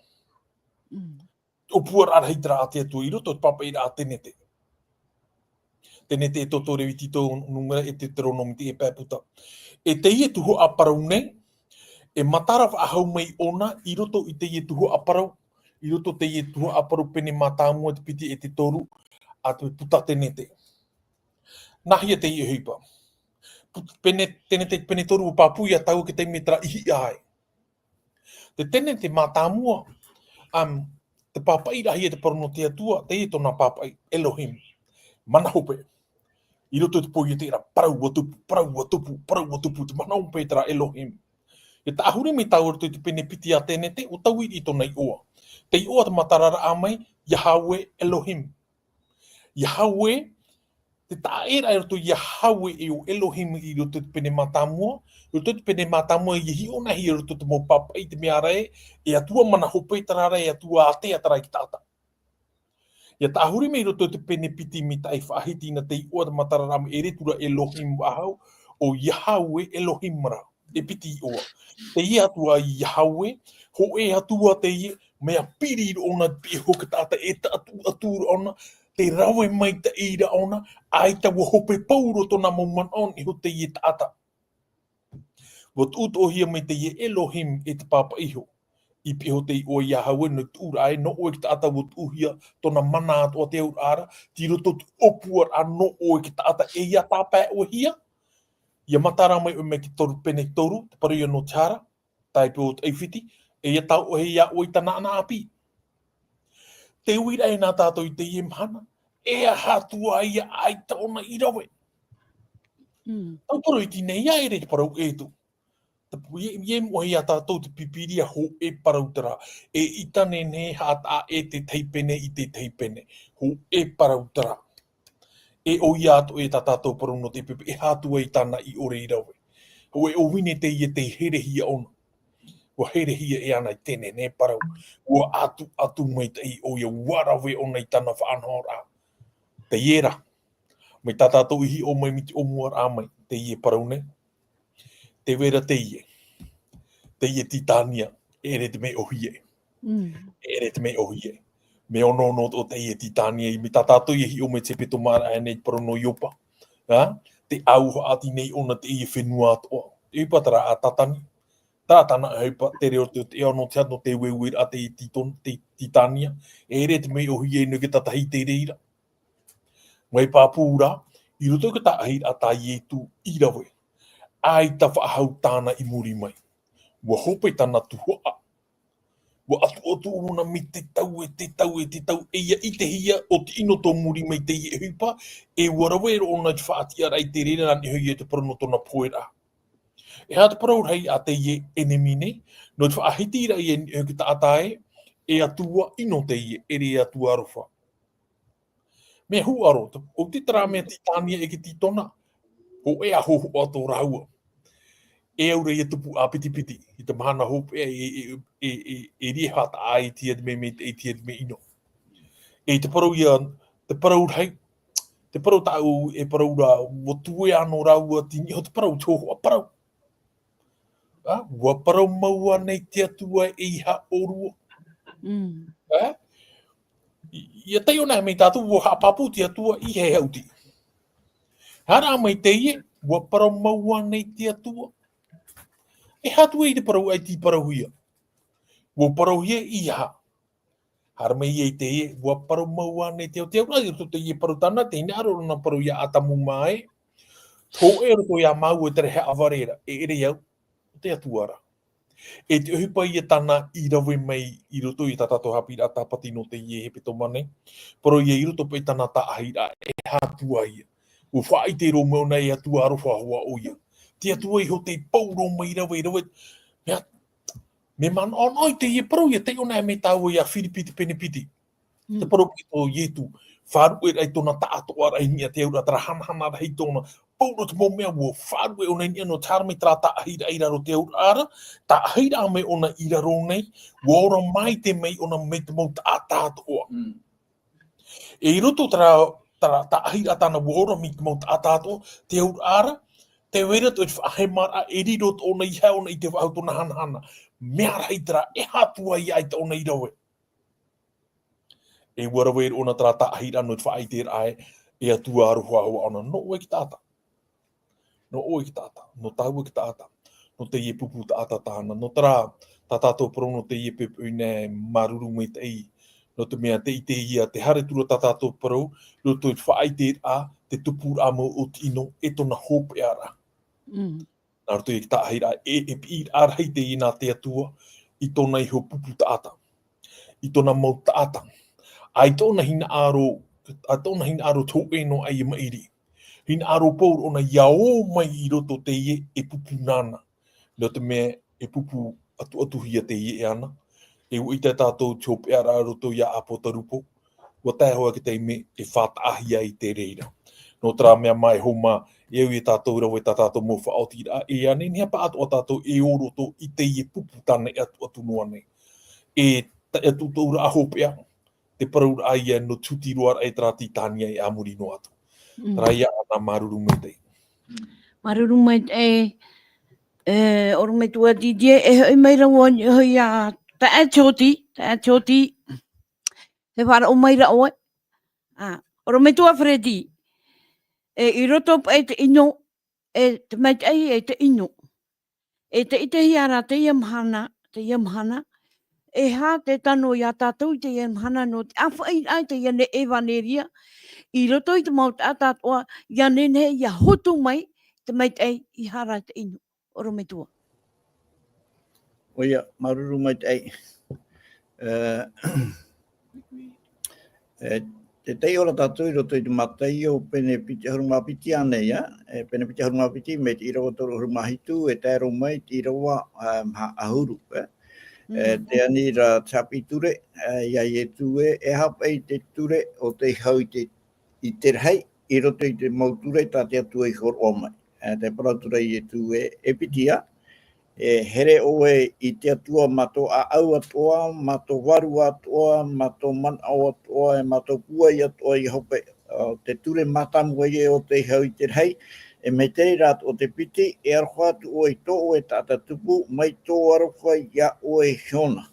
Mm. ʻŌpuaraʻa rahi terā a te Atua i roto i te pāpaʻiraʻa a Tenete. Tenete, Exodo, Levitiko, Numera, Teuteronome, te pae puta. E teie tuhaʻa parau nei, e matara faʻahou mai ʻōna i roto i teie tuhaʻa parau, i roto teie tuhaʻa parau pene mātāmua te piti e te toru, a te puta Tenete. Nāhea teie ʻohipa. Put-, pene, Tenete, pene toru ʻua pāpū ia tāua i te taime terā i hiʻa ai. Te Tenete mātāmua, um, te pāpaʻi rahi e te parau nō te Atua, teie tōna pāpaʻi, Elohim. Mana hope. I roto i te poieteraʻa, parau ʻua tupu, parau ʻua tupu, parau ʻua tupu, te mana hope terā Elohim. E tāʻahuri mai tāua i roto i te pene piti a Tenete, ʻua taui i tōna iʻoa. Te iʻoa te matararaʻa mai, Yahweh Elohim. Yahweh, te taʻaʻēraʻa i roto ia Yahweh e ʻo Elohim i roto i te pene mātāmua, i roto i te pene mātāmua ʻia hiʻo nā hea i roto i te mau pāpaʻi te mea ra ē, e Atua mana hope terā ra, e Atua ātea terā i te taʻata. ʻIa tāʻahuri mai i roto i te pene piti mai te faʻahiti nā te iʻoa te matararaʻa mai e riro atu ra Elohim faʻahou, ʻo Yahweh Elohim ra. E piti iʻoa. Teie Atua Yahweh, hōʻē Atua teie, mea piri roa ʻōna i te piʻi iho o te taʻata, e taʻatuʻatu roa ʻōna, te rave maitaʻi roa ʻōna, ʻaita ʻua hope pauroa tōna mau manaʻo i niʻa iho i teie taʻata. ʻUa tuʻutuʻuhia mai teie Elohim e te pāpaʻi iho. I te piʻi iho o te iʻoa Yahweh, nō te tuʻuraʻa ē, nō ʻoe e te taʻata ʻua tuʻuhia tōna mana atoʻa te auraʻa ra, tei roto i te ʻōpuaraʻa nō ʻoe e te taʻata, e ʻia tāpaeʻohia, ʻia matara mai ʻoe mai te toru pene toru, te parau ia nō te hara, tāipe o te ʻEfiti, e ʻia taoʻohe ia ʻoe i Tanaana ʻāpī. Te uiraʻa e nā tātou i teie mahana, e aha atu ia ʻaita ʻōna i rave. Mm. Tauturu i teie nei ia ʻere te parau ʻEtu. Te pu-, ʻia, ʻia moʻe ia tātou te Pīpīria hōʻē parau terā. E ʻita nehenehe e haʻataʻa ʻē te tahi pene i te tahi pene. Hōʻē parau terā. E ʻoia atoʻa e tā tātou parau nō te pepe, e aha atu ai tāna i ʻore i rave. Hōʻē ʻōvine teie tei herehia ʻōna. ʻua herehia e ana i teie nei parau, ʻua ʻatuʻatu maitaʻi ʻoia, ʻua rave ʻōna i tāna faʻanahoraʻa. Teie rā, mai tā tātou i hiʻo mai mai te ʻōmuaraʻa mai, teie parau nei, tē vai ra teie, teie Titania, e ʻere te mea ʻōhie. Mm. E ʻere te mea ʻōhie. Mea ono nō ʻō teie Titania, i mai tā tātou i hiʻo mai te hepetoma ra ʻaenei i te parau nō Iopa. Ā, tē ʻauhaʻa atu nei ʻōna teie fenua atoʻa. Te ʻohipa terā a Tatani. Tā tāna ʻohipa, te reo te, te ao nō te hā, nō te ueue ra teie Titon-, te Titania. E ʻere te mea ʻōhie nō te tātahi i te reira. Mai pāpū rā, i roto i te tāʻahiraʻa tā Ietu i rave. ʻAita faʻahou tāna i muri mai. ʻUa hope tāna tuhaʻa. ʻUa ʻatuʻatu ʻōna mai te tau e te tau e te tau, e ʻia ʻitehia ʻo te ʻino tō muri mai teie ʻohipa, e ʻua rave roa ʻōna i te faʻatiʻaraʻa i te reira, nā niʻa hoʻi i te parau nō tōna poheraʻa. E aha te parau rahi a teie ʻenemi nei, nō te faʻahiti ra ia i niʻa hoʻi i te taʻata ē, e atua ʻino teie, e ʻere e atua aroha. Mea hūʻaro, ʻo te terā mea Titania e te Titona, hōʻē ā hōhoʻa tō rāua. E au ra ia tupu ʻāpitipiti, i te mahana hopeʻa, e, e, e, e, e riro e haʻataʻa i te mea, mea, i te mea ʻino. E te parau ia, te parau rahi, te parau tāʻu e parau ra, ʻua tuea nō rāua, te niʻa o te parau, te hōhoʻa parau. Ā, ʻua parau mau ana i te Atua e ʻeiaha ʻōrua. Mm. Ā? I, ʻia taiʻo anaʻe mai tātou, ʻua haʻapāpū te Atua i hea e haʻuti. Haere mai teie, ʻua parau mau ana i te Atua. E aha atu ai te parau ʻaita i parauhia? ʻUa parauhia e ʻeiaha. Haere mai ia i teie, ʻua parau mau ana i te, te auraʻa i roto i teie parau tāna, tē hinaʻaro ra nō parau ia Atamu mā ē. Hōʻē roto ia māua e tere haʻavare ra, e ʻere au, ʻo te Atua ra. E te ʻohipa ia tāna i rave mai i roto i tā tātou haʻapiʻiraʻa tāpati nō teie hepetoma nei. Parau ia i roto paʻi tāna tāʻahiraʻa, e aha atu ai ia. ʻUa faʻaʻite roa mai ʻōna e Atua aroha hoʻi ʻoia. Te Atua iho tei pau roa mai rave, rave. Mea, mea manaʻo noa i teie parau, ʻia taiʻo anaʻe mai tāua ia Firipi te pene piti. Mm. Te parau paʻi tō Ietu, faʻaruʻeraʻa i tōna taʻatoʻaraʻa i niʻa, te auraʻa terā hanahana rahi tōna, pau roa te mau mea ʻua faʻaruʻe ʻōna i niʻa nō te haere mai terā tāʻahiraʻa i raro te auraʻa ra, tāʻahiraʻa mai ʻōna i raro nei, ʻua ora maitaʻi mai ʻōna mai te mau taʻata atoʻa. Mm. E i roto terā, terā tāʻahiraʻa tāna ʻua ora mai te mau taʻata atoʻa, te auraʻa ra, tē vai ra atoʻa te faʻahemaraʻa, e riro atoʻa ʻōna i haere ʻōna i te faʻahou tōna hanahana. Mea rahi terā, e aha atu ai ia ʻaita ʻōna i rave. E ʻua rave roa ʻōna terā tāʻahiraʻa nō te faʻaʻiteraʻa ē, e Atua aroha hoʻi ʻōna, nō ʻoe te taʻata. Nō ʻoe te taʻata, nō tāua te taʻata, nō teie pupu taʻata tāna, nō terā, tā tātou parau nō teie poʻipoʻi nei, māuruuru maitaʻi, nō te mea tē ʻite ia, tē haere atu ra tā tātou parau, roto i te faʻaʻiteraʻa, te tupuraʻa mau o te ʻino, e tōna hopeʻaraʻa. Mm. Nā roto i te tāʻahiraʻa, e, e piʻiraʻa rahi teie nā te Atua, i tōna iho pupu taʻata, i tōna mau taʻata, ʻaita ʻōna hinaʻaro, ʻaita ʻōna hinaʻaro te hōʻē noa ʻaita e maʻiri. Hinaʻaro pauroa ʻōna ʻia ō mai i roto teie e pupu nāna. Nō te mea e pupu atuatuhia teie e ana. E ʻua ʻite tātou te hopeʻaraʻa roto ia ʻApotarupo. ʻUa tae hoʻi te taime e faʻataʻahia i te reira. Nō terā mea mai homa, e au ia tātou rave tā tātou mau faʻaotiraʻa, e ānei, nehenehe paʻatoʻa tātou e ō roto i teie pupu tāna e atuatu noa nei. E ta-, e atuaturaʻa hopeʻa, te parauraʻa ia nō te huti roa raʻa i terā Titania e a muri noa atu. Mm. Terā ia ʻana, māuruuru maitaʻi. Māuruuru maitaʻi, e, ʻorometua Didier, e hoʻi mai ra vau i niʻa hoʻi ia, taeaʻe Tioti, taeaʻe Tioti, e faʻaroʻo mai ra ʻoe. A, ʻorometua Freddy, e, i roto paʻi te ʻino, e te maitaʻi, e te ʻino. E tē ʻitehia ra teie mahana, teie mahana, e aha te tano ia tātou i teie mahana nō te ʻāfaʻiraʻa i teie nei ʻevaneria, i roto i te mau taʻata atoʻa, ʻia nehenehe ʻia hotu mai te maitaʻi i hara te ʻino. ʻOrometua. ʻOia, māuruuru maitaʻi. E, e, tē taiʻo ra tātou i roto i te Mataio pene piti ʻahuru mā piti ānei, ā? E, pene piti ʻahuru mā piti, mai te ʻīrava toru ʻahuru mā hitu, e tae roa mai te ʻīrava, ā, maha ʻahuru, ā? E, mm, tē ani ra te haʻapiʻi ture, ā, ia Ietu ē, e aha paʻi te ture ʻo tei hau i te, i te rahi, i roto i te mau ture tā te Atua i hōroʻa mai. Ā, tē parau atu ra Ietu ē, e piti ā, E here ʻoe i te Atua mā tō ʻāʻau atoʻa, mā tō vārua atoʻa, mā tō manaʻo atoʻa, e mā tō pūai atoʻa i hope. ʻO te ture mātāmua ïa o te hau i te rahi, e mai te reira atoʻa te piti, e aroha atu ʻoe i tō ʻoe taʻata tupu, mai tō aroha iā ʻoe e Hiona.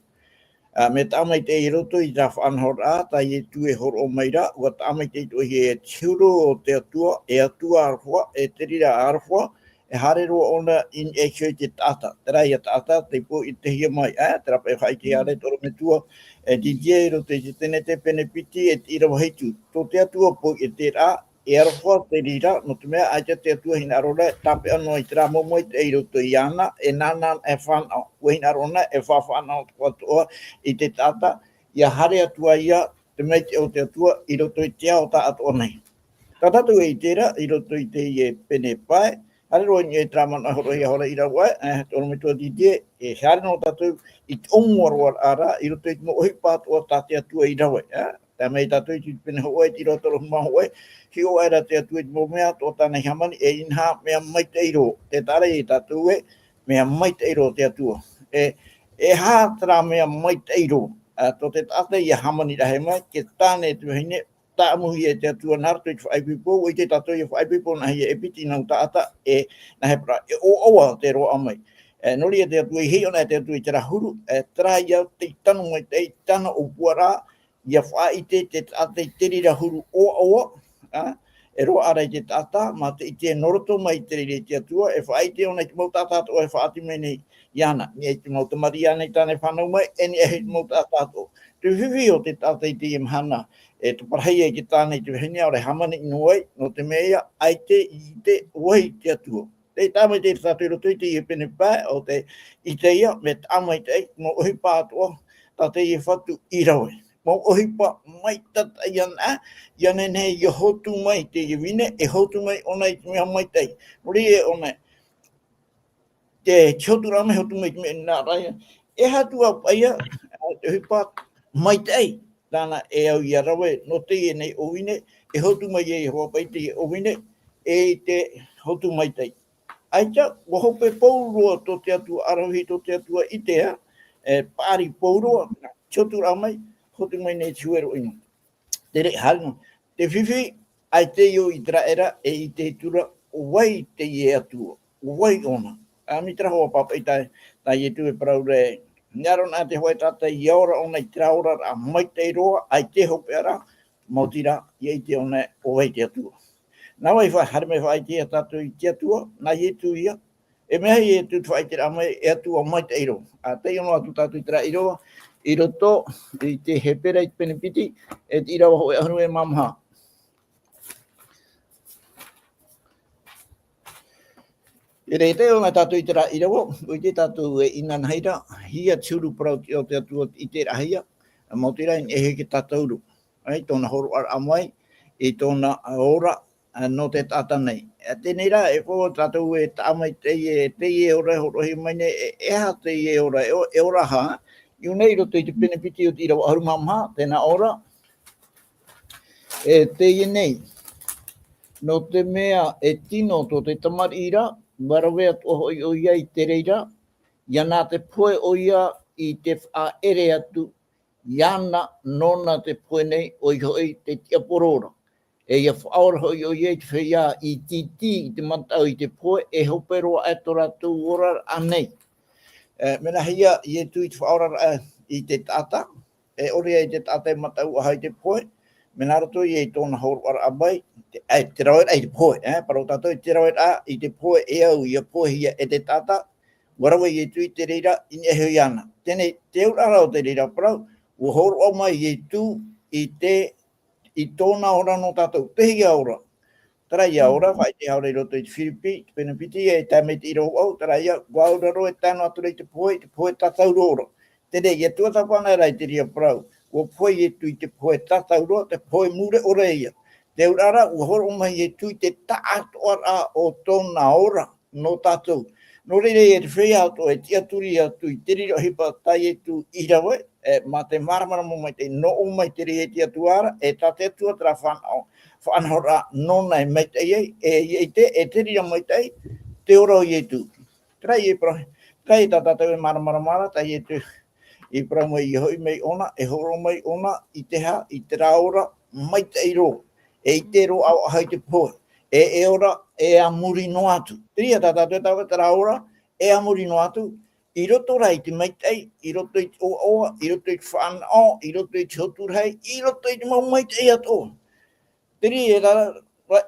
Ā, mea tāmaitaʻi i roto i tā faʻanahoraʻa, tā Ietu e hōroʻa mai ra, ʻua tāmaitaʻi atoʻa hia e te huru o te Atua, e Atua aroha, e te reira aroha, e haere roa ʻōna i niʻa iho i te taʻata. Terā ïa taʻata, tei poʻetehia mai, ā, terā paʻi e faʻaʻite ra te ʻorometua, e Didier i roto i te tenete pene piti, e te ʻīrava hitu. Tō te Atua poʻeteraʻa, e aroha te reira, nō te mea, ʻaita te Atua hinaʻaro ra, e tāpeʻa noa i terā mau maitaʻi i roto iāna, e nāna e fānaʻo, ʻua hinaʻaro na, e faʻafānaʻo atoʻa i te taʻata, ʻia haere atu ai ïa, te maitaʻi o te Atua, i roto i te ao tāʻatoʻa nei. Tā tātou e ʻite ra, i roto i teie pene pae, haere roa i niʻa i terā manaʻo e hōroʻahia ra i rave, e, te ʻorometua Didier, e haere noa tātou i te ʻōmuaraʻa ra, i roto i te mau ʻohipa atoʻa tā te Atua i rave, e. Tae mai tātou i te pene hōʻē, i te ʻīrava toru ʻahuru mā hōʻē, hiʻo aʻera te Atua i te mau mea atoʻa tāna i hāmani, e inaha mea maitaʻi roa. Tē taʻa ra ia tātou ē, mea maitaʻi roa te Atua. E, e aha terā mea maitaʻi roa? Ā, tō te taʻata ʻia hāmani rahi mai, te tāne, te vahine, tāʻamuhia e te Atua nā roto i te faʻaipoipo, ʻua ʻite tātou ïa faʻaipoipo nā hea e piti nau taʻata, e nā hea parau, e ʻoaʻoa te roaʻa mai. E, nō reira te Atua i hiʻo na te Atua i terā huru, e, terā ïa te tano maitaʻi, tāna ʻōpuaraʻa, ʻia faʻaʻite te taʻata i te reira huru ʻoaʻoa, ā, e roaʻa ra i te taʻata, mā te ʻite nō roto mai i te reira i te Atua, e faʻaʻite ʻōna i te mau taʻata atoʻa e faʻaoti mai nei iāna, i niʻa i te mau tamariʻi ānei tāna e fānau mai, e niʻa i te mau taʻata atoʻa. Te fifi o te taʻata i teie mahana, e taparahi ai te tāne i te vahine, ʻaore e hāmani noa ai, nō te mea ïa, ʻaita i ʻite ʻoe i te Atua. Tē tāmaitaʻi ra tātou i roto i teie pene pae, ʻo tē ʻite ïa, mea tāmaitaʻi, mau ʻohipa atoʻa, tā teie Fatu i rave. Mau ʻohipa maitaʻi anaʻe, ʻia nehenehe ʻia hotu mai teie vine, e hotu mai ʻōna i te mea maitaʻi. Nō reira ʻōna, te, te hoturaʻa mai, hotu mai i te mea nā reira. E aha atu ā paʻi ïa, ā, te ʻohipa maitaʻi, tāna e au ʻia rave, nō teie nei ʻōvine, e hotu mai e Iehova paʻi teie ʻōvine, e i te hotu maitaʻi. ʻAita, ʻua hope pauroa tō te Atua ʻaravihi, tō te Atua ʻitea, e paʻari pauroa, te hoturaʻa mai, hotu mai nei te huero ʻino. Te reʻa haere noa. Te fifi, ʻaita ʻo Iteraera, e ʻite atu ra, ʻo vai teie Atua, ʻo vai ʻōna. Ā, mai terā hoʻi pāpaʻi tā, tā Ietu e parau ra, e, hinaʻaro na te hōʻē taʻata ʻia ora ʻōna i terā oraraʻa maitaʻi roa, ʻaita e hopeʻa ra, maoti rā, ʻia ʻite ʻōna ʻo vai te Atua. Nā vai fa-, haere mai faʻaʻite ia tātou i te Atua, nā Ietu ïa, e mea ïa te faʻaʻiteraʻa mai, e Atua maitaʻi roa. Ā, taiʻo noa atu tātou i terā ʻīrava, i roto i te Hepera i te pene piti, e te ʻīrava hōʻē ʻahuru e mā maha. E rē, taiʻo noa tātou i terā ʻīrava, ʻua ʻite tātou e inanahi ra, hia te huru parau o te Atua i terā hia, maoti rā, e heke tātauro. Ai, tōna hōroʻaraʻa mai, i tōna ora, ā, nō te taʻata nei. Ā, teie rā, e pō tātou e taʻa mai teie, teie ora e hōroʻahia mai nei, e, e aha teie ora, e o-, e ora aha, i ʻō nei i roto i te pene piti o te ʻīrava ʻahuru mā maha, tēnā ora, e teie nei, nō te mea e tino tō te tamariʻi ra, ʻua rave atoʻa hoʻi ʻoia i te reira, ʻia nā te pohe ʻoia i te faʻaʻere atu, iāna, nōna te pohe nei, ʻoia hoʻi te tiaporo ra. E ʻia faʻaora hoʻi ʻoia i te feiā ʻititi i te mataʻu i te pohe, e hope roa aʻe tō rātou oraraʻa nei. E, mea nāhea Ietu i te faʻaoraraʻa i te taʻata, e ʻore ïa i te taʻata e mataʻu ʻaha i te pohe, mea nā roto ïa i tōna hōroʻaraʻa mai, te, e, te raveraʻa i te pohe, e, parau tātou i te raveraʻa i te pohe e au ʻia pohehia e te taʻata, ʻua rave Ietu i te reira i niʻa iho iāna. Teie, te auraʻa ra o te reira parau, ʻua hōroʻa mai Ietu i te, i tōna ora nō tātou, teie ora. Terā ïa ora, faʻaʻite ʻoia i roto i te Firipi, te pene piti, e tae mai te ʻīrava vaʻu, terā ïa, ʻua auraro e tae noa atu ra i te pohe, i te pohe tātauro ra. Teie, ʻia tuatāpana ra i te reira parau, ʻua pohe Ietu i te pohe tātauro, te pohe mure ʻore ïa. Te auraʻa ra, ʻua hōroʻa mai Ietu i te taʻatoʻaraʻa o tōna ora, nō tātou. Nō reira, e te feiā atoʻa e tiʻaturi atu i te reira ʻohipa tā Ietu i rave, e, mā te māramarama maitaʻi, nō ʻō mai te reira i te Atua ra, e tā te Atua terā fānaʻo, faʻanahoraʻa nōna e maitaʻi ai, e, e te, e te reira maitaʻi, te ora o Ietu. Terā ïa e parau, Tei tā tātou e māramarama ra, tā Ietu i parau mai, e hoʻi mai ʻōna, e hōroʻa mai ʻōna i te hā, i terā ora maitaʻi roa. E ʻite roa ʻaoʻaho i te pohe. E, e ora, e a muri noa atu. Terā tā tātou e tae terā ora, e a muri noa atu, i roto rā i te maitaʻi, i roto i te ʻoaʻoa, i roto i te fānaʻo, i roto i te hotu rahi, i roto i te mau maitaʻi atoʻa. Terā e rā,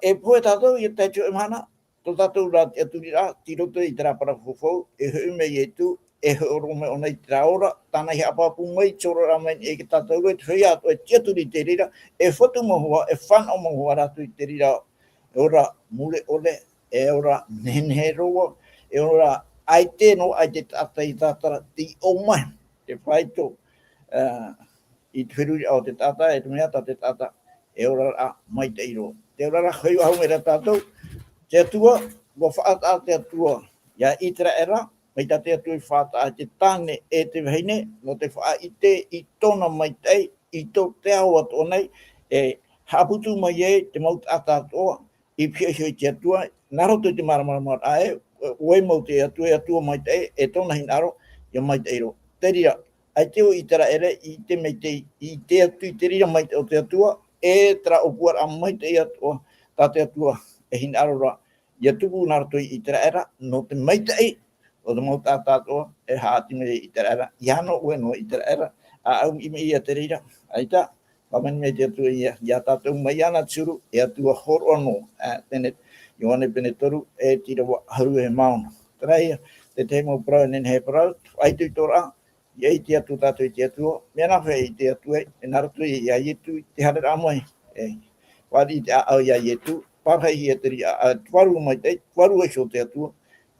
e pohe tātou, i te tahi atu e mahana, tō tātou rā tiʻaturiraʻa, tei roto i terā parau faufaʻa, e hoʻi mai Ietu, e hōroʻa mai ʻōna i terā ora, tāna i haʻapāpū mai, te oraraʻa mai e tātou e te feiā atoʻa e tiʻaturi i te reira, e fatu mau hoa, e fānaʻo mau hoa rātou i te reira, e ora mure ʻore, e ora nehenehe roa, e ora ʻaita noa, ʻaita taʻata i tātara, tei ʻō mai, te faito, ā, i te feruriraʻa o te taʻata, e te mea tā te taʻata, e oraraʻa maitaʻi roa. Te oraraʻa hoʻi faʻahou mai ra tātou, te Atua, ʻua faʻataʻa te Atua, ia Iteraera, mai tā te Atua i faʻataʻa te tāne e te vahine, nō te faʻaʻite i tōna maitaʻi, i tō te ao atoʻa nei, e haʻaputu mai ai te mau taʻata atoʻa, i pihaʻi iho i te Atua, nā roto i te māramarama ē, ʻoia mau te Atua, e Atua maitaʻi, e tōna hinaʻaro, ia maitaʻi roa. Te reira, ʻaita ʻo Iteraera, i te maitaʻi, i te atu, i te reira maitaʻi o te Atua, e terā ʻōpuaraʻa maitaʻi atoʻa, tā te Atua, e hinaʻaro ra, ia tupu nā roto i Iteraera, nō te maitaʻi, o te mau taʻata atoʻa, e haʻati mai Iteraera, ia nō ʻoe nō Iteraera, ʻa au i mea ia te reira, ʻaita, pāmani mai te Atua ia, ia tātou mai ana te huru, e Atua hōroʻa nō, ā, Pene-, Ioane pene toru, e te ʻīrava ʻahuru e mā ono. Terā ia, te tahi mau parau, e nehenehe e parau, ʻaita i tō ra, ia ʻite atu tātou i te Atua, mea nā hea i te Atua, e nā roto ia Ietu, te haereraʻa mai, e, fāriʻi te ʻāʻau ia Ietu, parahihia te reira, ā, te Vārua Maitaʻi, Vārua iho o te Atua,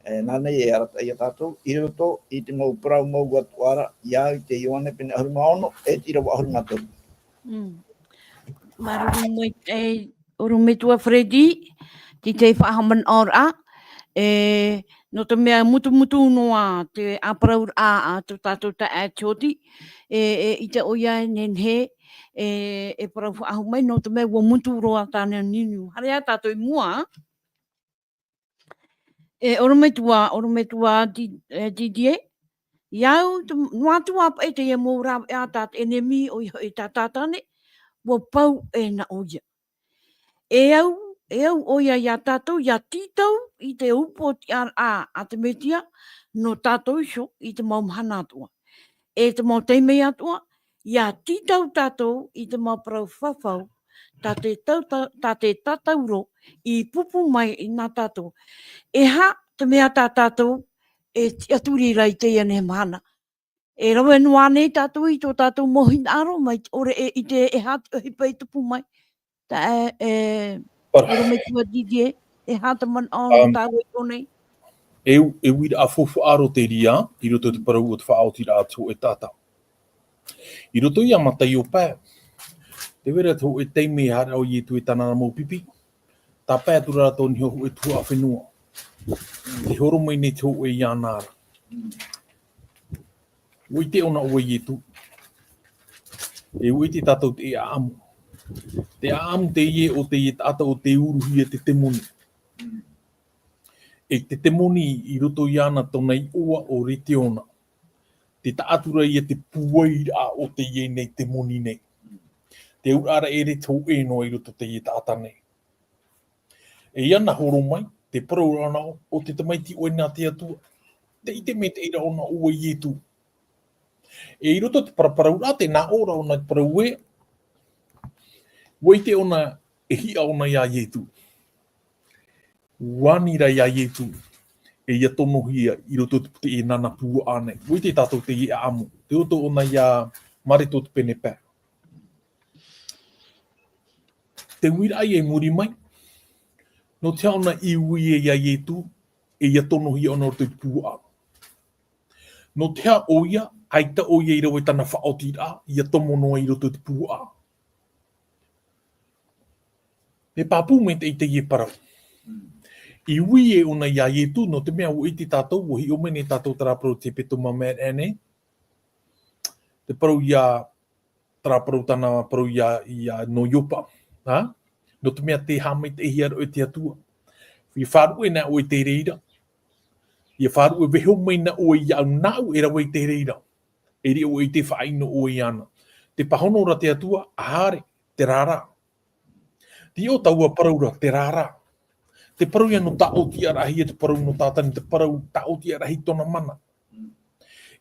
e, nā nei e arataʻi ia tātou, i roto i te mau parau mau atoʻa ra, ia au i te Ioane pene ʻahuru mā ono, e te ʻīrava ʻahuru mā toru. Mm. Māuruuru maitaʻi, ʻorometua Freddy, tei te faʻahaʻamanaʻoraʻa, e, nō te mea mutumutu noa te ʻāparauraʻa a tō tātou taeaʻe Tioti, e, e, ʻaita ʻoia e nehenehe, e, e parau faʻahou mai, nō te mea ʻua mutu roa tāna niuniu. Haere ā tātou i mua, E, ʻorometua, ʻorometua Di-, e, Didier. I au, te, noa atu ā paʻi teie mau rāveʻa tā te ʻenemi, ʻoia hoʻi tā Tātane, ʻua pau e na ʻoia. E au, e au ʻoia ia tātou, ia tītau i te upoʻotiʻaraʻa a te Mesia, nō tātou iho i te mau mahana atoʻa. E te mau taime atoʻa, ia tītau tātou i te mau parau fafau, tā te tau-, tā, tā te tatauro i pupu mai i nā tātou. E aha te mea tā tātou e tiʻaturi ra i teie nei mahana? E rave noa nei tātou i tō tātou mau hinaʻaro, mai te ʻore e ʻite e aha te ʻohipa i tupu mai. Tā e, e, Ora. ʻOrometua Didier, e aha te manaʻo nō Um, tāua i ʻō nei? E u-, e uiraʻa faufaʻa roa terā, i roto i te parau o te faʻaotiraʻa a te hōʻē taʻata. I roto ia Mataio pae, tē vai ra te hōʻē taime e haere ʻo Ietu e tāna ra mau pipi, tāpae atu ra tōna hōʻē tuhaʻa fenua. Tē horo mai nei te hōʻē iāna ra. ʻUa ʻite ʻōna ʻo Ietu. E ʻua ʻite tātou te ʻāʻamu. Te ʻāʻamu teie o teie taʻata ʻo tē uruhia te temoni. E te temoni i roto iāna tōna iʻoa ʻo Reteona. Tē taʻa atu ra ia te pūairaʻa o teie nei temoni nei. Te auraʻa ra ʻere te hōʻē noa i roto teie taʻata nei. E ia nā horo mai, te parau ra nā ʻo te tamaiti ʻoe nā te Atua. Te ʻite maitaʻi ra ʻōna ʻo Ietu. E i roto te paraparauraʻa, tē nā ʻō ra ʻōna te parau ē, ʻua ʻite ʻōna e hiʻa ʻōna ia Ietu. ʻUa ani ra ia Ietu, e ia tonohia i roto te, te nāna puaʻa nei. ʻUa ʻite tātou teie ʻāʻamu. Tē ʻoto ʻōna ia Mareko te pene pae. Te uiraʻa ia i muri mai, nō te aha ʻōna i ui ai ia Ietu, e ia tonohia ʻōna i roto i te puaʻa. Nō te aha ʻoia, ʻaita ʻoia i rave tāna faʻaotiraʻa, ia tomo noa i roto i te puaʻa. Mea pāpū maitaʻi teie parau. I ui e ʻōna ia Ietu, nō te mea ʻua ʻite tātou, ʻua hiʻo mai nei tātou terā parau te hepetoma maitaʻi nei. Te parau ia terā parau tāna parau ia, ia nō Iopa. Ha? Nō te mea tē haʻamaitaʻihia ra ʻoe e te Atua. I faʻaruʻe na ʻoe i te reira. Ia faʻaruʻe, e veho mai na ʻoe iāʻu, nāʻu e rave i te reira. E riʻo i te faʻaʻino ʻoe iāna. Te pāhono ra te Atua, ʻaore, terā rā. Te iʻo taua parau ra, terā rā. Te parau ia nō Tāʻotiaraʻahia, te parau nō Tātani, te parau Tāʻotiaraʻahi tōna mana.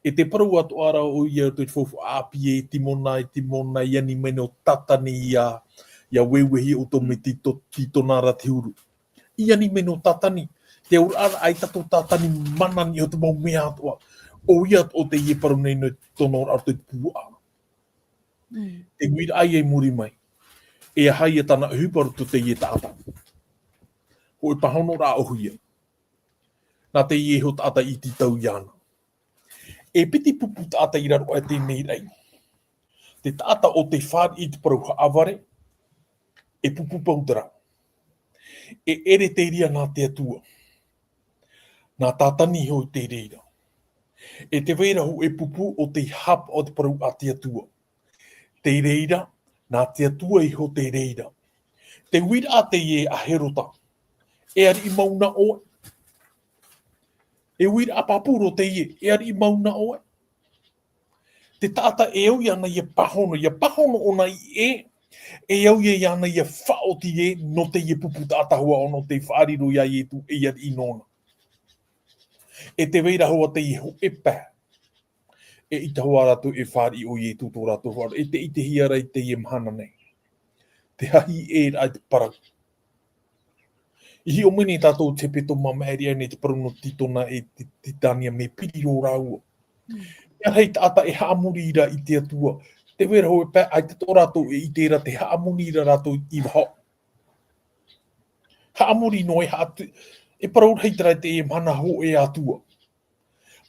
E te parau atoʻa ra ʻoia i te faufaʻa ʻāpī e Timona, e Timona, i ani mai nō Tātani ia, ia vevehia ʻoutou mai te to-, Tītona ra te huru. I ani mai nō Tātani, te auraʻa ra ʻaita tō Tātani mana nei i te mau mea atoʻa. ʻOia atoʻa teie parau nei nō tōna auraʻa i te puaʻa. Mm. Te uiraʻa ia i muri mai. E aha ia tāna ʻohipa i roto i teie taʻata. Hōʻē pāhonoraʻa ʻohie. Nā teie iho taʻata i tītau iāna. E piti pupu taʻata i raro aʻe i teie nei raʻi. Te taʻata ʻo tē fāriʻi i te parau haʻavare, e pupu pautera. E ʻere te reira nā te Atua. Nā Tātani iho i te reira. E tē vai ra hōʻē pupu ʻo tē haʻapaʻo i te parau a te Atua. Te reira, nā te Atua iho te reira. Te uiraʻa teie a Herota. E ariʻi mau na ʻoe. E uiraʻa pāpū roa teie, e ariʻi mau na ʻoe. Te taʻata e au iāna ia pāhono, ia pāhono ʻōna i ʻē, e au ia iāna ia faʻaoti ʻē, nō teie pupu taʻata hoʻi ʻōna ʻo tē faʻariro ia Ietu, e ariʻi nōna. E tē vai ra hoʻi teie hōʻē pae. E ʻaita hoʻi rātou e fāriʻi ʻo Ietu tō rātou faʻaroʻo, e tē ʻitehia ra i teie mahana nei. Te hahi ʻē ra i te parau. I hiʻo mai nei tātou i te hepetoma maʻiri aʻe nei te parau nō Tītona e Ti-, Tītania mea piri roa rāua. Mm. Mea rahi taʻata e haʻamori ra i te Atua. Tē vai ra hōʻē pae, ʻaita tō rātou e ʻite ra tē haʻamori ra rātou i vaho. Haʻamori noa e haʻatu-, e parau rahi terā i teie mahana hōʻē Atua.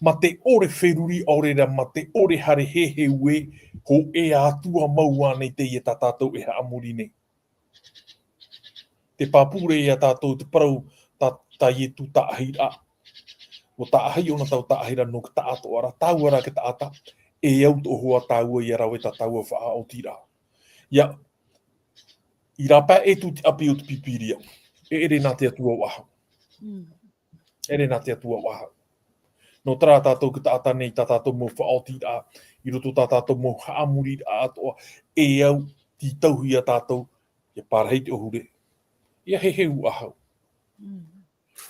Mā te ʻore feruri ʻaore ra, mā te ʻore haere heheu ē, hōʻē Atua mau ānei teie tā tātou e haʻamori nei. Te pāpū ra ia tātou te parau tā, tā Ietu tāʻahiraʻa. ʻUa tāʻahi ʻōna taua tāʻahiraʻa nō te taʻatoʻaraʻa, tāua rā te taʻata, e au atoʻa hoʻi tāua ia rave tā tāua faʻaotiraʻa. Ia, i rāpae atu te ʻapi o te Pīpīria, e ʻere nā te Atua ʻo ʻahau. Mm. ʻEre nā te Atua ʻo ʻahau. Nō terā tātou te taʻata nei, tā tātou mau faʻaotiraʻa, i roto tā tātou mau haʻamoriraʻa atoʻa, e au tītauhia tātou, ia parahi te ʻohure. Ia heheu ʻahau. Mm.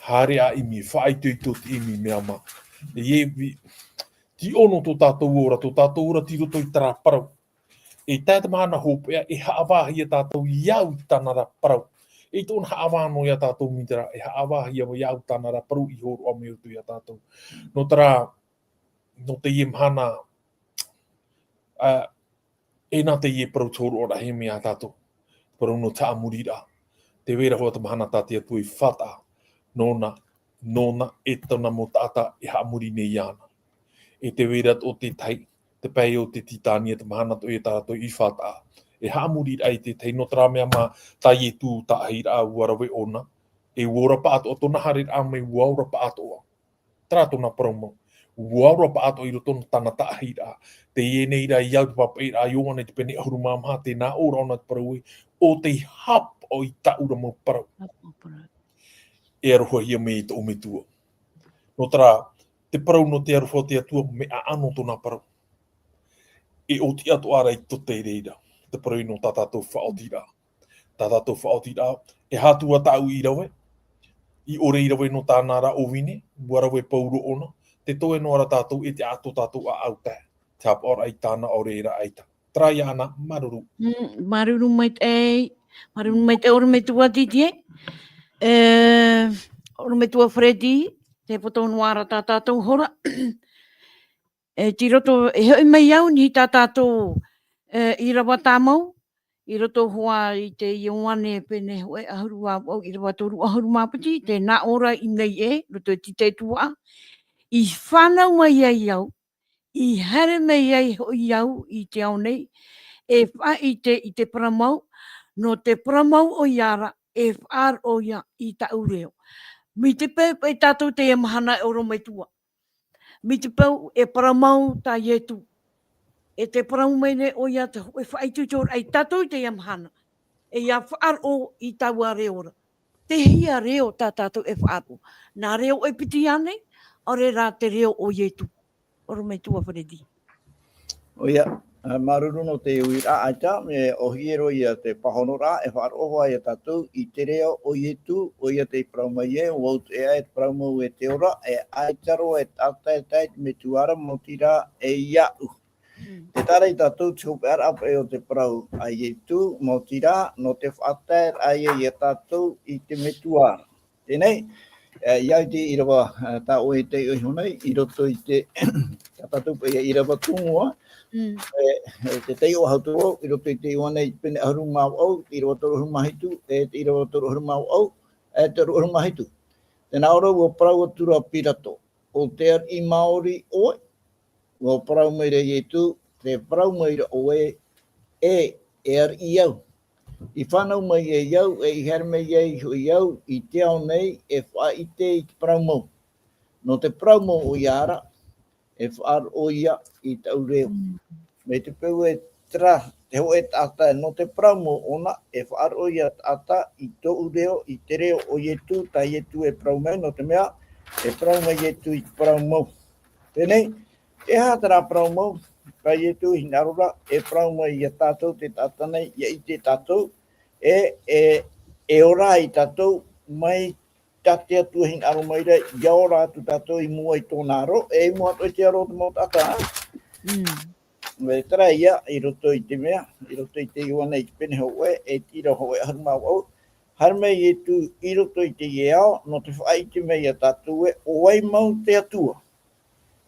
Haere ā ʻimi, faʻaitoito te ʻimi mea mā. E ʻē vi-, te ono tō tātou ora, tō tātou ora tei roto i terā parau. E tae te mahana hopeʻa, e haʻavāhia tātou i au i tāna ra parau. E tōna haʻavā noa ia tātou mai terā, e haʻavāhia mai au tāna ra parau i hōroʻa mai roto ia tātou. Nō terā, nō teie mahana, ā, e nā teie parau te hōroʻa rahi mai ia tātou. Parau nō te haʻamoriraʻa. Tē vai ra hoʻi te mahana tā te Atua i faʻataʻa. Nōna, nōna e tōna mau taʻata e haʻamori nei iāna. E tē vai ra atoʻa te tahi, te pae o te Tītania, te mahana atoʻa ia tā rātou i faʻataʻa. E haʻamoriraʻa i te tahi, nō terā mea mā tā Ietu tāʻahiraʻa ʻua rave ʻōna. E ʻua ora paʻatoʻa tōna haereraʻa mai, ʻua ora paʻatoʻa. Terā tōna parau mau. ʻUa ora paʻatoʻa i roto i tāna tāʻahiraʻa. Teie nei rā i au te pāpaʻiraʻa a Ioane te pene ʻahuru mā maha, tē nā ʻō ra ʻōna te parau ē, ʻo tē haʻapaʻo i tāʻu ra mau parau. Haʻapaʻo parau. E arohahia mai e tōʻu Metua. Nō terā, te parau nō te aroha o te Atua, mea ʻaʻano tōna parau. E ʻoti atoʻa ra i tō te reira, te parau nō tā tātou faʻaotiraʻa. Tā tātou faʻaotiraʻa, e aha atu tāʻu i rave, i ʻore i rave nō tāna ra ʻōvine, ʻua rave pauroa ʻōna, te toe noa ra tātou e te ʻato tātou ʻāʻau tae, te haʻapaʻoraʻa i tāna ʻaore rā ʻaita. Terā ia ʻana, māuruuru. Mm, māuruuru maitaʻi, māuruuru maitaʻi ʻorometua Didier. E, ʻorometua Freddy, tē poto noa ra tā tātou hora. E, tei roto, e hoʻi mai au nei tā tātou, e, ʻīrava tāmau, i roto hoʻi i te Ioane pene hōʻē ʻahuru mā vaʻu, ʻīrava toru ʻahuru mā piti, tē nā ʻō ra i ʻō nei ē, roto i te tuaʻa, i fānau mai ai au, i haere mai ai hoʻi au i te ao nei, e faʻaʻite i te parau mau, nō te parau mau ʻoia ra, e faʻaroʻo ia i tāʻu reo. Mai te peu, e tātou teie mahana e ʻorometua. Mai te peu e parau mau tā Ietu. E tē parau mai nei ʻoia te hōʻē faʻaitoitoraʻa ia tātou i teie mahana. E ʻia faʻaroʻo i taua reo ra. Tē hia reo tā tātou e faʻaroʻo. Nā reo e piti ānei, ʻaore rā te reo o Ietu. ʻOro mai tua Freddy. ʻOia, ā, māuruuru nō te uiraʻa ʻaita, mea ʻōhie roa ia te pāhonoraʻa, e faʻaroʻo ia tātou i te reo o Ietu, ʻoia tei parau mai ē, ʻo vau te ʻēʻa e parau mau e te ora, e ʻaita roa e taʻata e tae i te metua ra, maoti rā e iāʻu. Mm. Tē taʻa ra ia tātou te hopeʻaraʻa paʻi o te parau a Ietu, maoti rā, nō te faʻataeraʻa ia ia tātou i te metua ra. Teie nei, e, ʻia au i te ʻīrava, e, tā ʻoe e taiʻo iho nei, i roto i te, tā tātou paʻi ʻīrava tumu ā, Mm. e, e te taiʻo ʻahuru tō, i roto i te iva nei, pene ʻahuru mā vaʻu, te ʻīrava toru ʻahuru mā hitu, e te ʻīrava toru ʻahuru mā vaʻu, e toru ʻahuru mā hitu. Tē nā ʻō ra, ʻua parau atu ra Pirato, ʻo te ariʻi māori ʻoe? ʻUa parau mai ra Ietu, tē parau mai ra ʻoe, ē, e ariʻi au. I fānau mai ai au, e i haere mai ai hoʻi au, i te ao nei, e faʻaʻite i te parau mau. Nō te parau mau ʻoia ra, e faʻaroʻo ia i taʻu reo. Mm. Mai te peu e terā, te hōʻē taʻata, nō te parau mau ʻōna, e faʻaroʻo ia taʻata i tōʻu reo, i te reo o Ietu, tā Ietu e parau mai, nō te mea, e parau mai Ietu i te parau mau. Teie nei, e aha terā parau mau, tā Ietu e hinaʻaro ra, e parau mai ia tātou te taʻata nei, ʻia ʻite tātou, e, e, e ora ai tātou, mai tā te Atua e hinaʻaro mai ra, ʻia ora atu tātou i mua i tōna aro, e i mua atoʻa i te aro o te mau taʻata, ā? Mm. Mai terā ia, i roto i te mea, i roto i te Ioane i te pene hōʻē, e te ʻīrava hōʻē ʻahuru mā vaʻu. Haere mai Ietu i roto i teie ao, nō te faʻaʻite mai ia tātou ē, ʻo vai mau te Atua.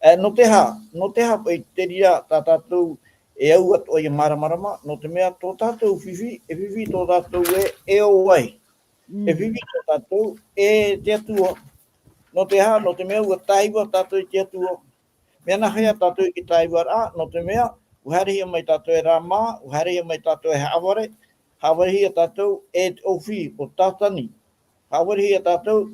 E, nō te aha, nō te aha paʻi te reira tā tātou e au atoʻa ʻia māramarama, nō te mea tō tātou fifi, e fifi tō tātou ē, e ʻo vai. Mm. E fifi tō tātou, e te Atua. Nō te aha, nō te mea ʻua tāiva tātou i te Atua. Mea nāhea tātou i te tāivaraʻa, nō te mea, ʻua haerehia mai tātou e Rama, ʻua haerehia mai tātou e Haʻavare, haʻavarehia tātou e te ʻōfī, ʻo Tātani. Haʻavarehia tātou,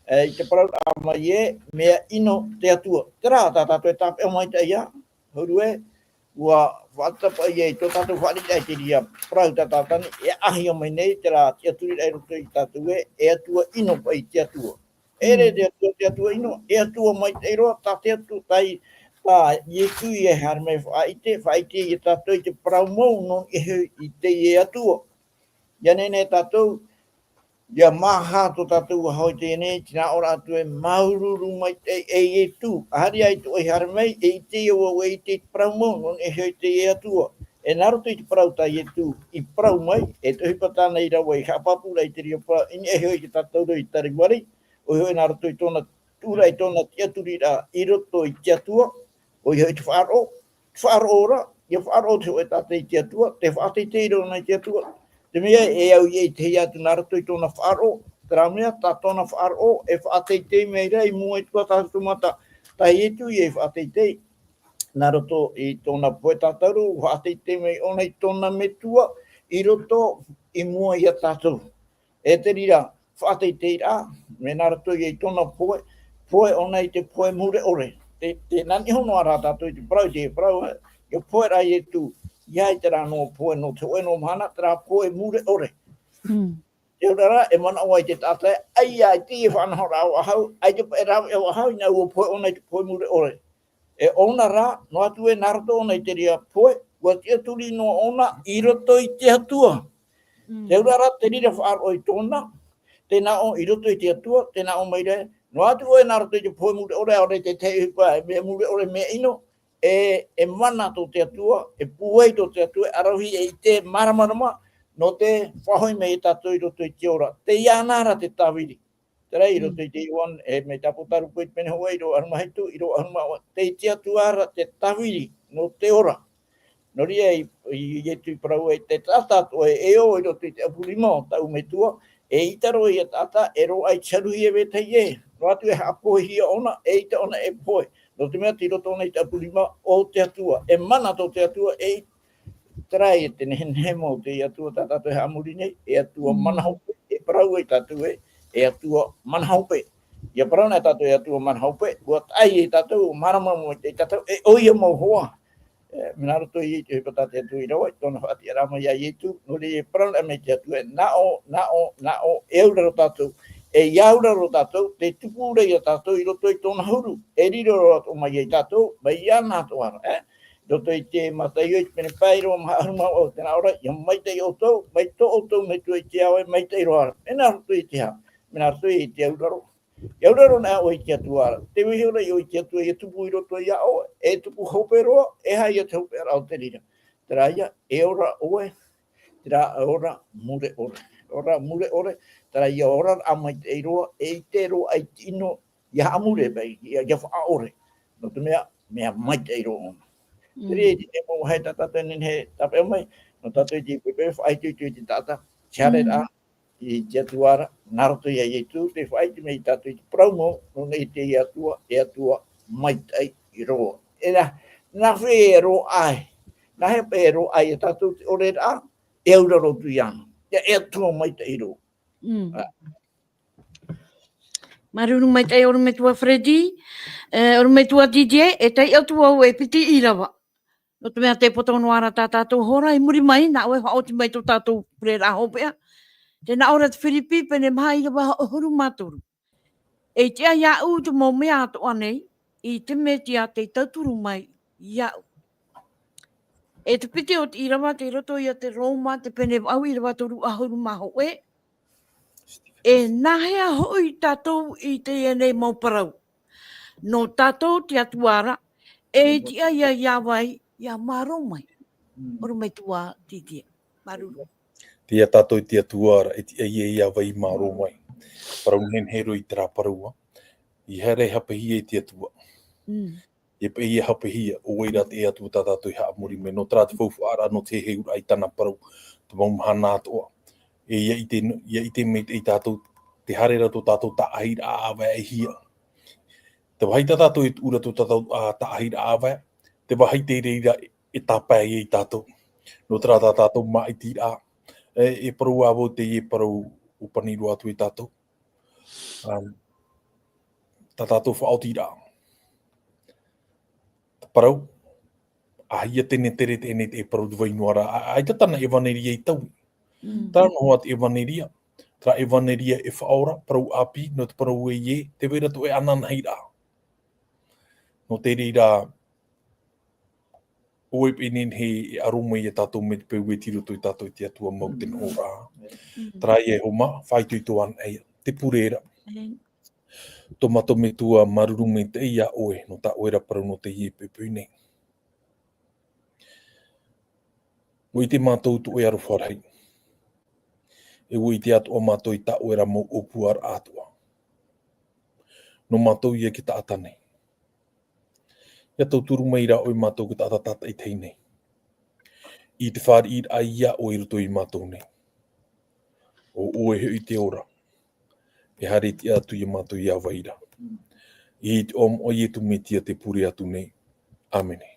e, i te parauraʻa mai ē, mea ʻino te Atua. Terā tā tātou e tāpeʻa maitaʻi ā, huru ē, ʻua faʻatata paʻi ē, i tō tātou fāriʻiraʻa i te reira parau tā Tātani, e ʻāhia mai nei, terā tiʻaturiraʻa i roto ia tātou ē, e Atua ʻino paʻi te Atua. E ʻere Mm. te Atua, te Atua ʻino, e Atua maitaʻi roa, tā te Atua, tā i, tā Ietu ia e haere mai faʻaʻite, faʻaʻite ia tātou i te parau mau nō niʻa iho i teie Atua. ʻIa nehenehe tātou, ʻia maha tō tātou vāhi i teie nei, tē nā ʻō ra atu ē māuruuru maitaʻi e Ietu. ʻAhari ā ʻoe i haere mai, e ʻite au ē ʻoe e ʻite i te parau mau nō niʻa iho i teie Atua. E nā roto i te parau tā Ietu i parau mai, e te ʻohipa tāna i rave i haʻapāpū ra i te reira parau, i niʻa iho i te tātauro i Kalivari, ʻoia hoʻi nā roto i tōna tuʻuraʻa, i tōna tiʻaturiraʻa i roto i te Atua, ʻoia hoʻi te faʻaroʻo, te faʻaroʻo ra, ʻia faʻaroʻo te hōʻē taʻata i te Atua, tē faʻateitei ra ʻōna i te Atua. Te mea e au ʻia ʻitehia atu nā roto i tōna faʻaroʻo, terā mea, tā tōna faʻaroʻo, e faʻateitei mai ra i mua i te tuatāpaparaʻa, tā Ietu ia i faʻateitei, nā roto i tōna pohe tātauro, faʻateitei mai ʻōna i tōna Metua, i roto i mua ia tātou. E te reira, faʻateiteiraʻa, mea nā roto ia i tōna pohe, pohe ʻōna i te pohe mure ʻore. Te, tē nā niʻa iho noa ra tātou i te parau, i te parau, ē, ʻia pohe ra Ietu, ʻia ʻite ra noa pohe nō te hōʻē noa mahana, terā pohe mure ʻore. Mm. Te auraʻa, e manaʻo ai te taʻata, ʻaita, ʻaita e faʻanahoraʻa faʻahou, ʻaita paʻi e rāveʻa faʻahou, ʻinaha ʻua pohe ʻōna i te pohe mure ʻore. E ʻōna rā, noa atu ē nā roto ʻōna i te reira pohe, ʻua tiʻaturi noa ʻōna i roto i te Atua. Mm. Te auraʻa, te reira faʻaroʻo i tōna, tē nā ʻō i roto i te Atua, tē nā ʻō mai ra, noa atu ē nā roto i te pohe mure ʻore, ʻaore te tahi ʻohipa, e mea mure ʻore, mea ʻino, e, e mana tō te Atua, e pūai tō te Atua, e ʻaravihi, e ʻite, māramarama, nō te faʻahoʻi mai ia tātou i roto i te ora. Teie na rā te tāviri. Terā i Mm. roto i te Ioane, e, mai te ʻāpōsetolo Pauro i te pene hōʻē, ʻīrava ʻahuru mā hitu, ʻīrava ʻahuru mā vaʻu, tei te Atua ra te tāviri nō te ora. Nō reira i, i, i Ietu i parau ai, te taʻata atoʻa e ō i roto i te ʻapu rima o tāʻu Metua, eʻita roa ia taʻata e roaʻa i te haruhia e vetahi ʻē. Noa atu e haʻapohehia ʻōna, eʻita ʻōna e pohe. Nō te mea tei roto ʻōna i te ʻapu rima o te Atua. E mana tō te Atua, e Terā ia te nehenehe mau o te Atua tā tātou e haʻamori nei, e Atua Mm. mana hope, e parau ai tātou ē, e Atua mana hope. ʻIa parau na tātou e Atua mana hope, ʻua taʻa ia tātou, ʻua māramarama mai tātou, e ʻoia mau hoʻi. E, mea nā roto i te ʻohipa tā te Atua i rave, tōna faʻatiʻaraʻa mai ia Ietu, nō reira e parau na mai te Atua ē, nā ʻō, nā ʻō, nā ʻō, e auraro tātou, E ʻia auraro tātou, tē tupu ra ia tātou i roto i tōna huru. E riro roa atoʻa mai ia tātou, mai iāna atoʻa ra, e? I roto i te Mataio i te pene pae e rua maha ʻahuru mā vaʻu, tē nā ʻō ra, ʻia maitaʻi ʻoutou, mai tō ʻoutou Metua i te ao e maitaʻi roa ra. Mea nā roto i te aha? Mea nā roto i te auraro. ʻIa auraro anaʻe ʻoe i te Atua ra. Tē vaiiho ra ʻoe i te Atua ʻia tupu i roto ia ʻoe, e tupu hope roa, e aha ia te hopeʻaraʻa o te reira? Terā ia, e ora ʻoe, terā e ora mure ʻore. Ora mure ʻore, terā ia ora ra maitaʻi roa, e ʻite roa i te ʻino, ʻia haʻamure paʻi, ʻia, ʻia faʻaʻore. Nō te mea, mea maitaʻi roa ʻōna. Mm. Terā ia te mau vāhi tā tātou e nehenehe e tāpeʻa mai, nō tātou i te pepe, faʻaitoito i te taʻata, te haereraʻa, Mm. i te Atua ra, nā roto ia Ietu, tē faʻaʻite mai ia tātou i te parau mau, nō niʻa i te Atua, e Atua maitaʻi roa. E nā, nā hea e roaʻa ai, nā hea paʻi e roaʻa ai ia tātou te ʻoreraʻa, e auraro atu iāna. ʻIa, e Atua maitaʻi roa. Mm. Ah. Māuruuru maitaʻi ʻorometua Freddy, e, ʻorometua Didier, e taiʻo atu vau e piti ʻīrava. Nō te mea tē poto noa ra tā tātou hora, i muri mai, nā ʻoe e faʻaoti mai tō tātou pureraʻa hopeʻa. Tē nā ʻō ra te Firipi, pene maha ʻīrava ʻahuru mā toru. E tiʻa iāʻu te mau mea atoʻa nei, i te Metia tei tauturu mai iāʻu. E te piti o te ʻīrava, tei roto ia te Roma, te pene vaʻu ʻīrava toru ʻahuru mā hōʻē. E nā hea hoʻi tātou i teie nei mau parau? Nō tātou te Atua ra, e tiʻa ia ʻia vai, ʻia mārō mai. Mm. ʻOrometua Didier. Māuruuru. Tei ia tātou te Atua ra, e tiʻa ia ʻia vai, mārō mai. Parau nehenehe roa i terā parau ā. ʻEiaha e haʻapāpū i te Atua. Mm. E paʻi ʻia haʻapāpū, ʻo vai ra te Atua tā tātou e haʻamori mai. Nō terā te faufaʻa ra, nō te heheuraʻa i tāna parau, te mau mahana atoʻa. E ʻia ʻite, ʻia ʻite mai tātou, te haere ra tō tātou tāʻahiraʻa ʻāvae e hia. Te vāhi tā tātou e tuʻu ra tō tātou, ā, tāʻahiraʻa ʻāvae, te vāhi te reira e tāpae ai tātou. Nō terā tā tātou māʻitiraʻa, e, e parau ā vau teie parau ʻōpani roa atu ia tātou. Um, tā tātou faʻaotiraʻa. Te parau, ʻaita e tere teie nei te parau te vai noa ra, ʻa, ʻaita tāna ʻevaneria i taui. Mm. Terā noa te ʻevaneria, terā ʻevaneria e faʻaora, parau ʻāpī, nō te parau ē, tē vai ra tō ʻoe ananahi ra. Nō te reira, ʻoia paʻi e nehenehe e aro mai ia tātou mai te peu e tei roto ia tātou i te Atua mau te noho ra. Mm. Terā ia e homa, faʻaitoito anaʻe ia, te pure ra. Amen. Tō mātou Metua, māuruuru maitaʻi ia ʻoe, nō tā ʻoe ra parau nō teie poʻipoʻi nei. ʻUa ʻite mātou tō ʻoe aroha rahi. E ʻua ʻite atoʻa mātou i tā ʻoe ra mau ʻōpuaraʻa atoʻa. Nō mātou ia te taʻata nei. ʻIa tauturu mai ra ʻoe ia mātou te taʻata tātaʻitahi nei. I te fāriʻiraʻa ia ʻoe i roto ia mātou nei. ʻO ʻoe hoʻi te ora. E haere tiʻa atu ia mātou ʻia vai ra. I te iʻoa o Ietu Metia tē pure atu nei. ʻĀmene.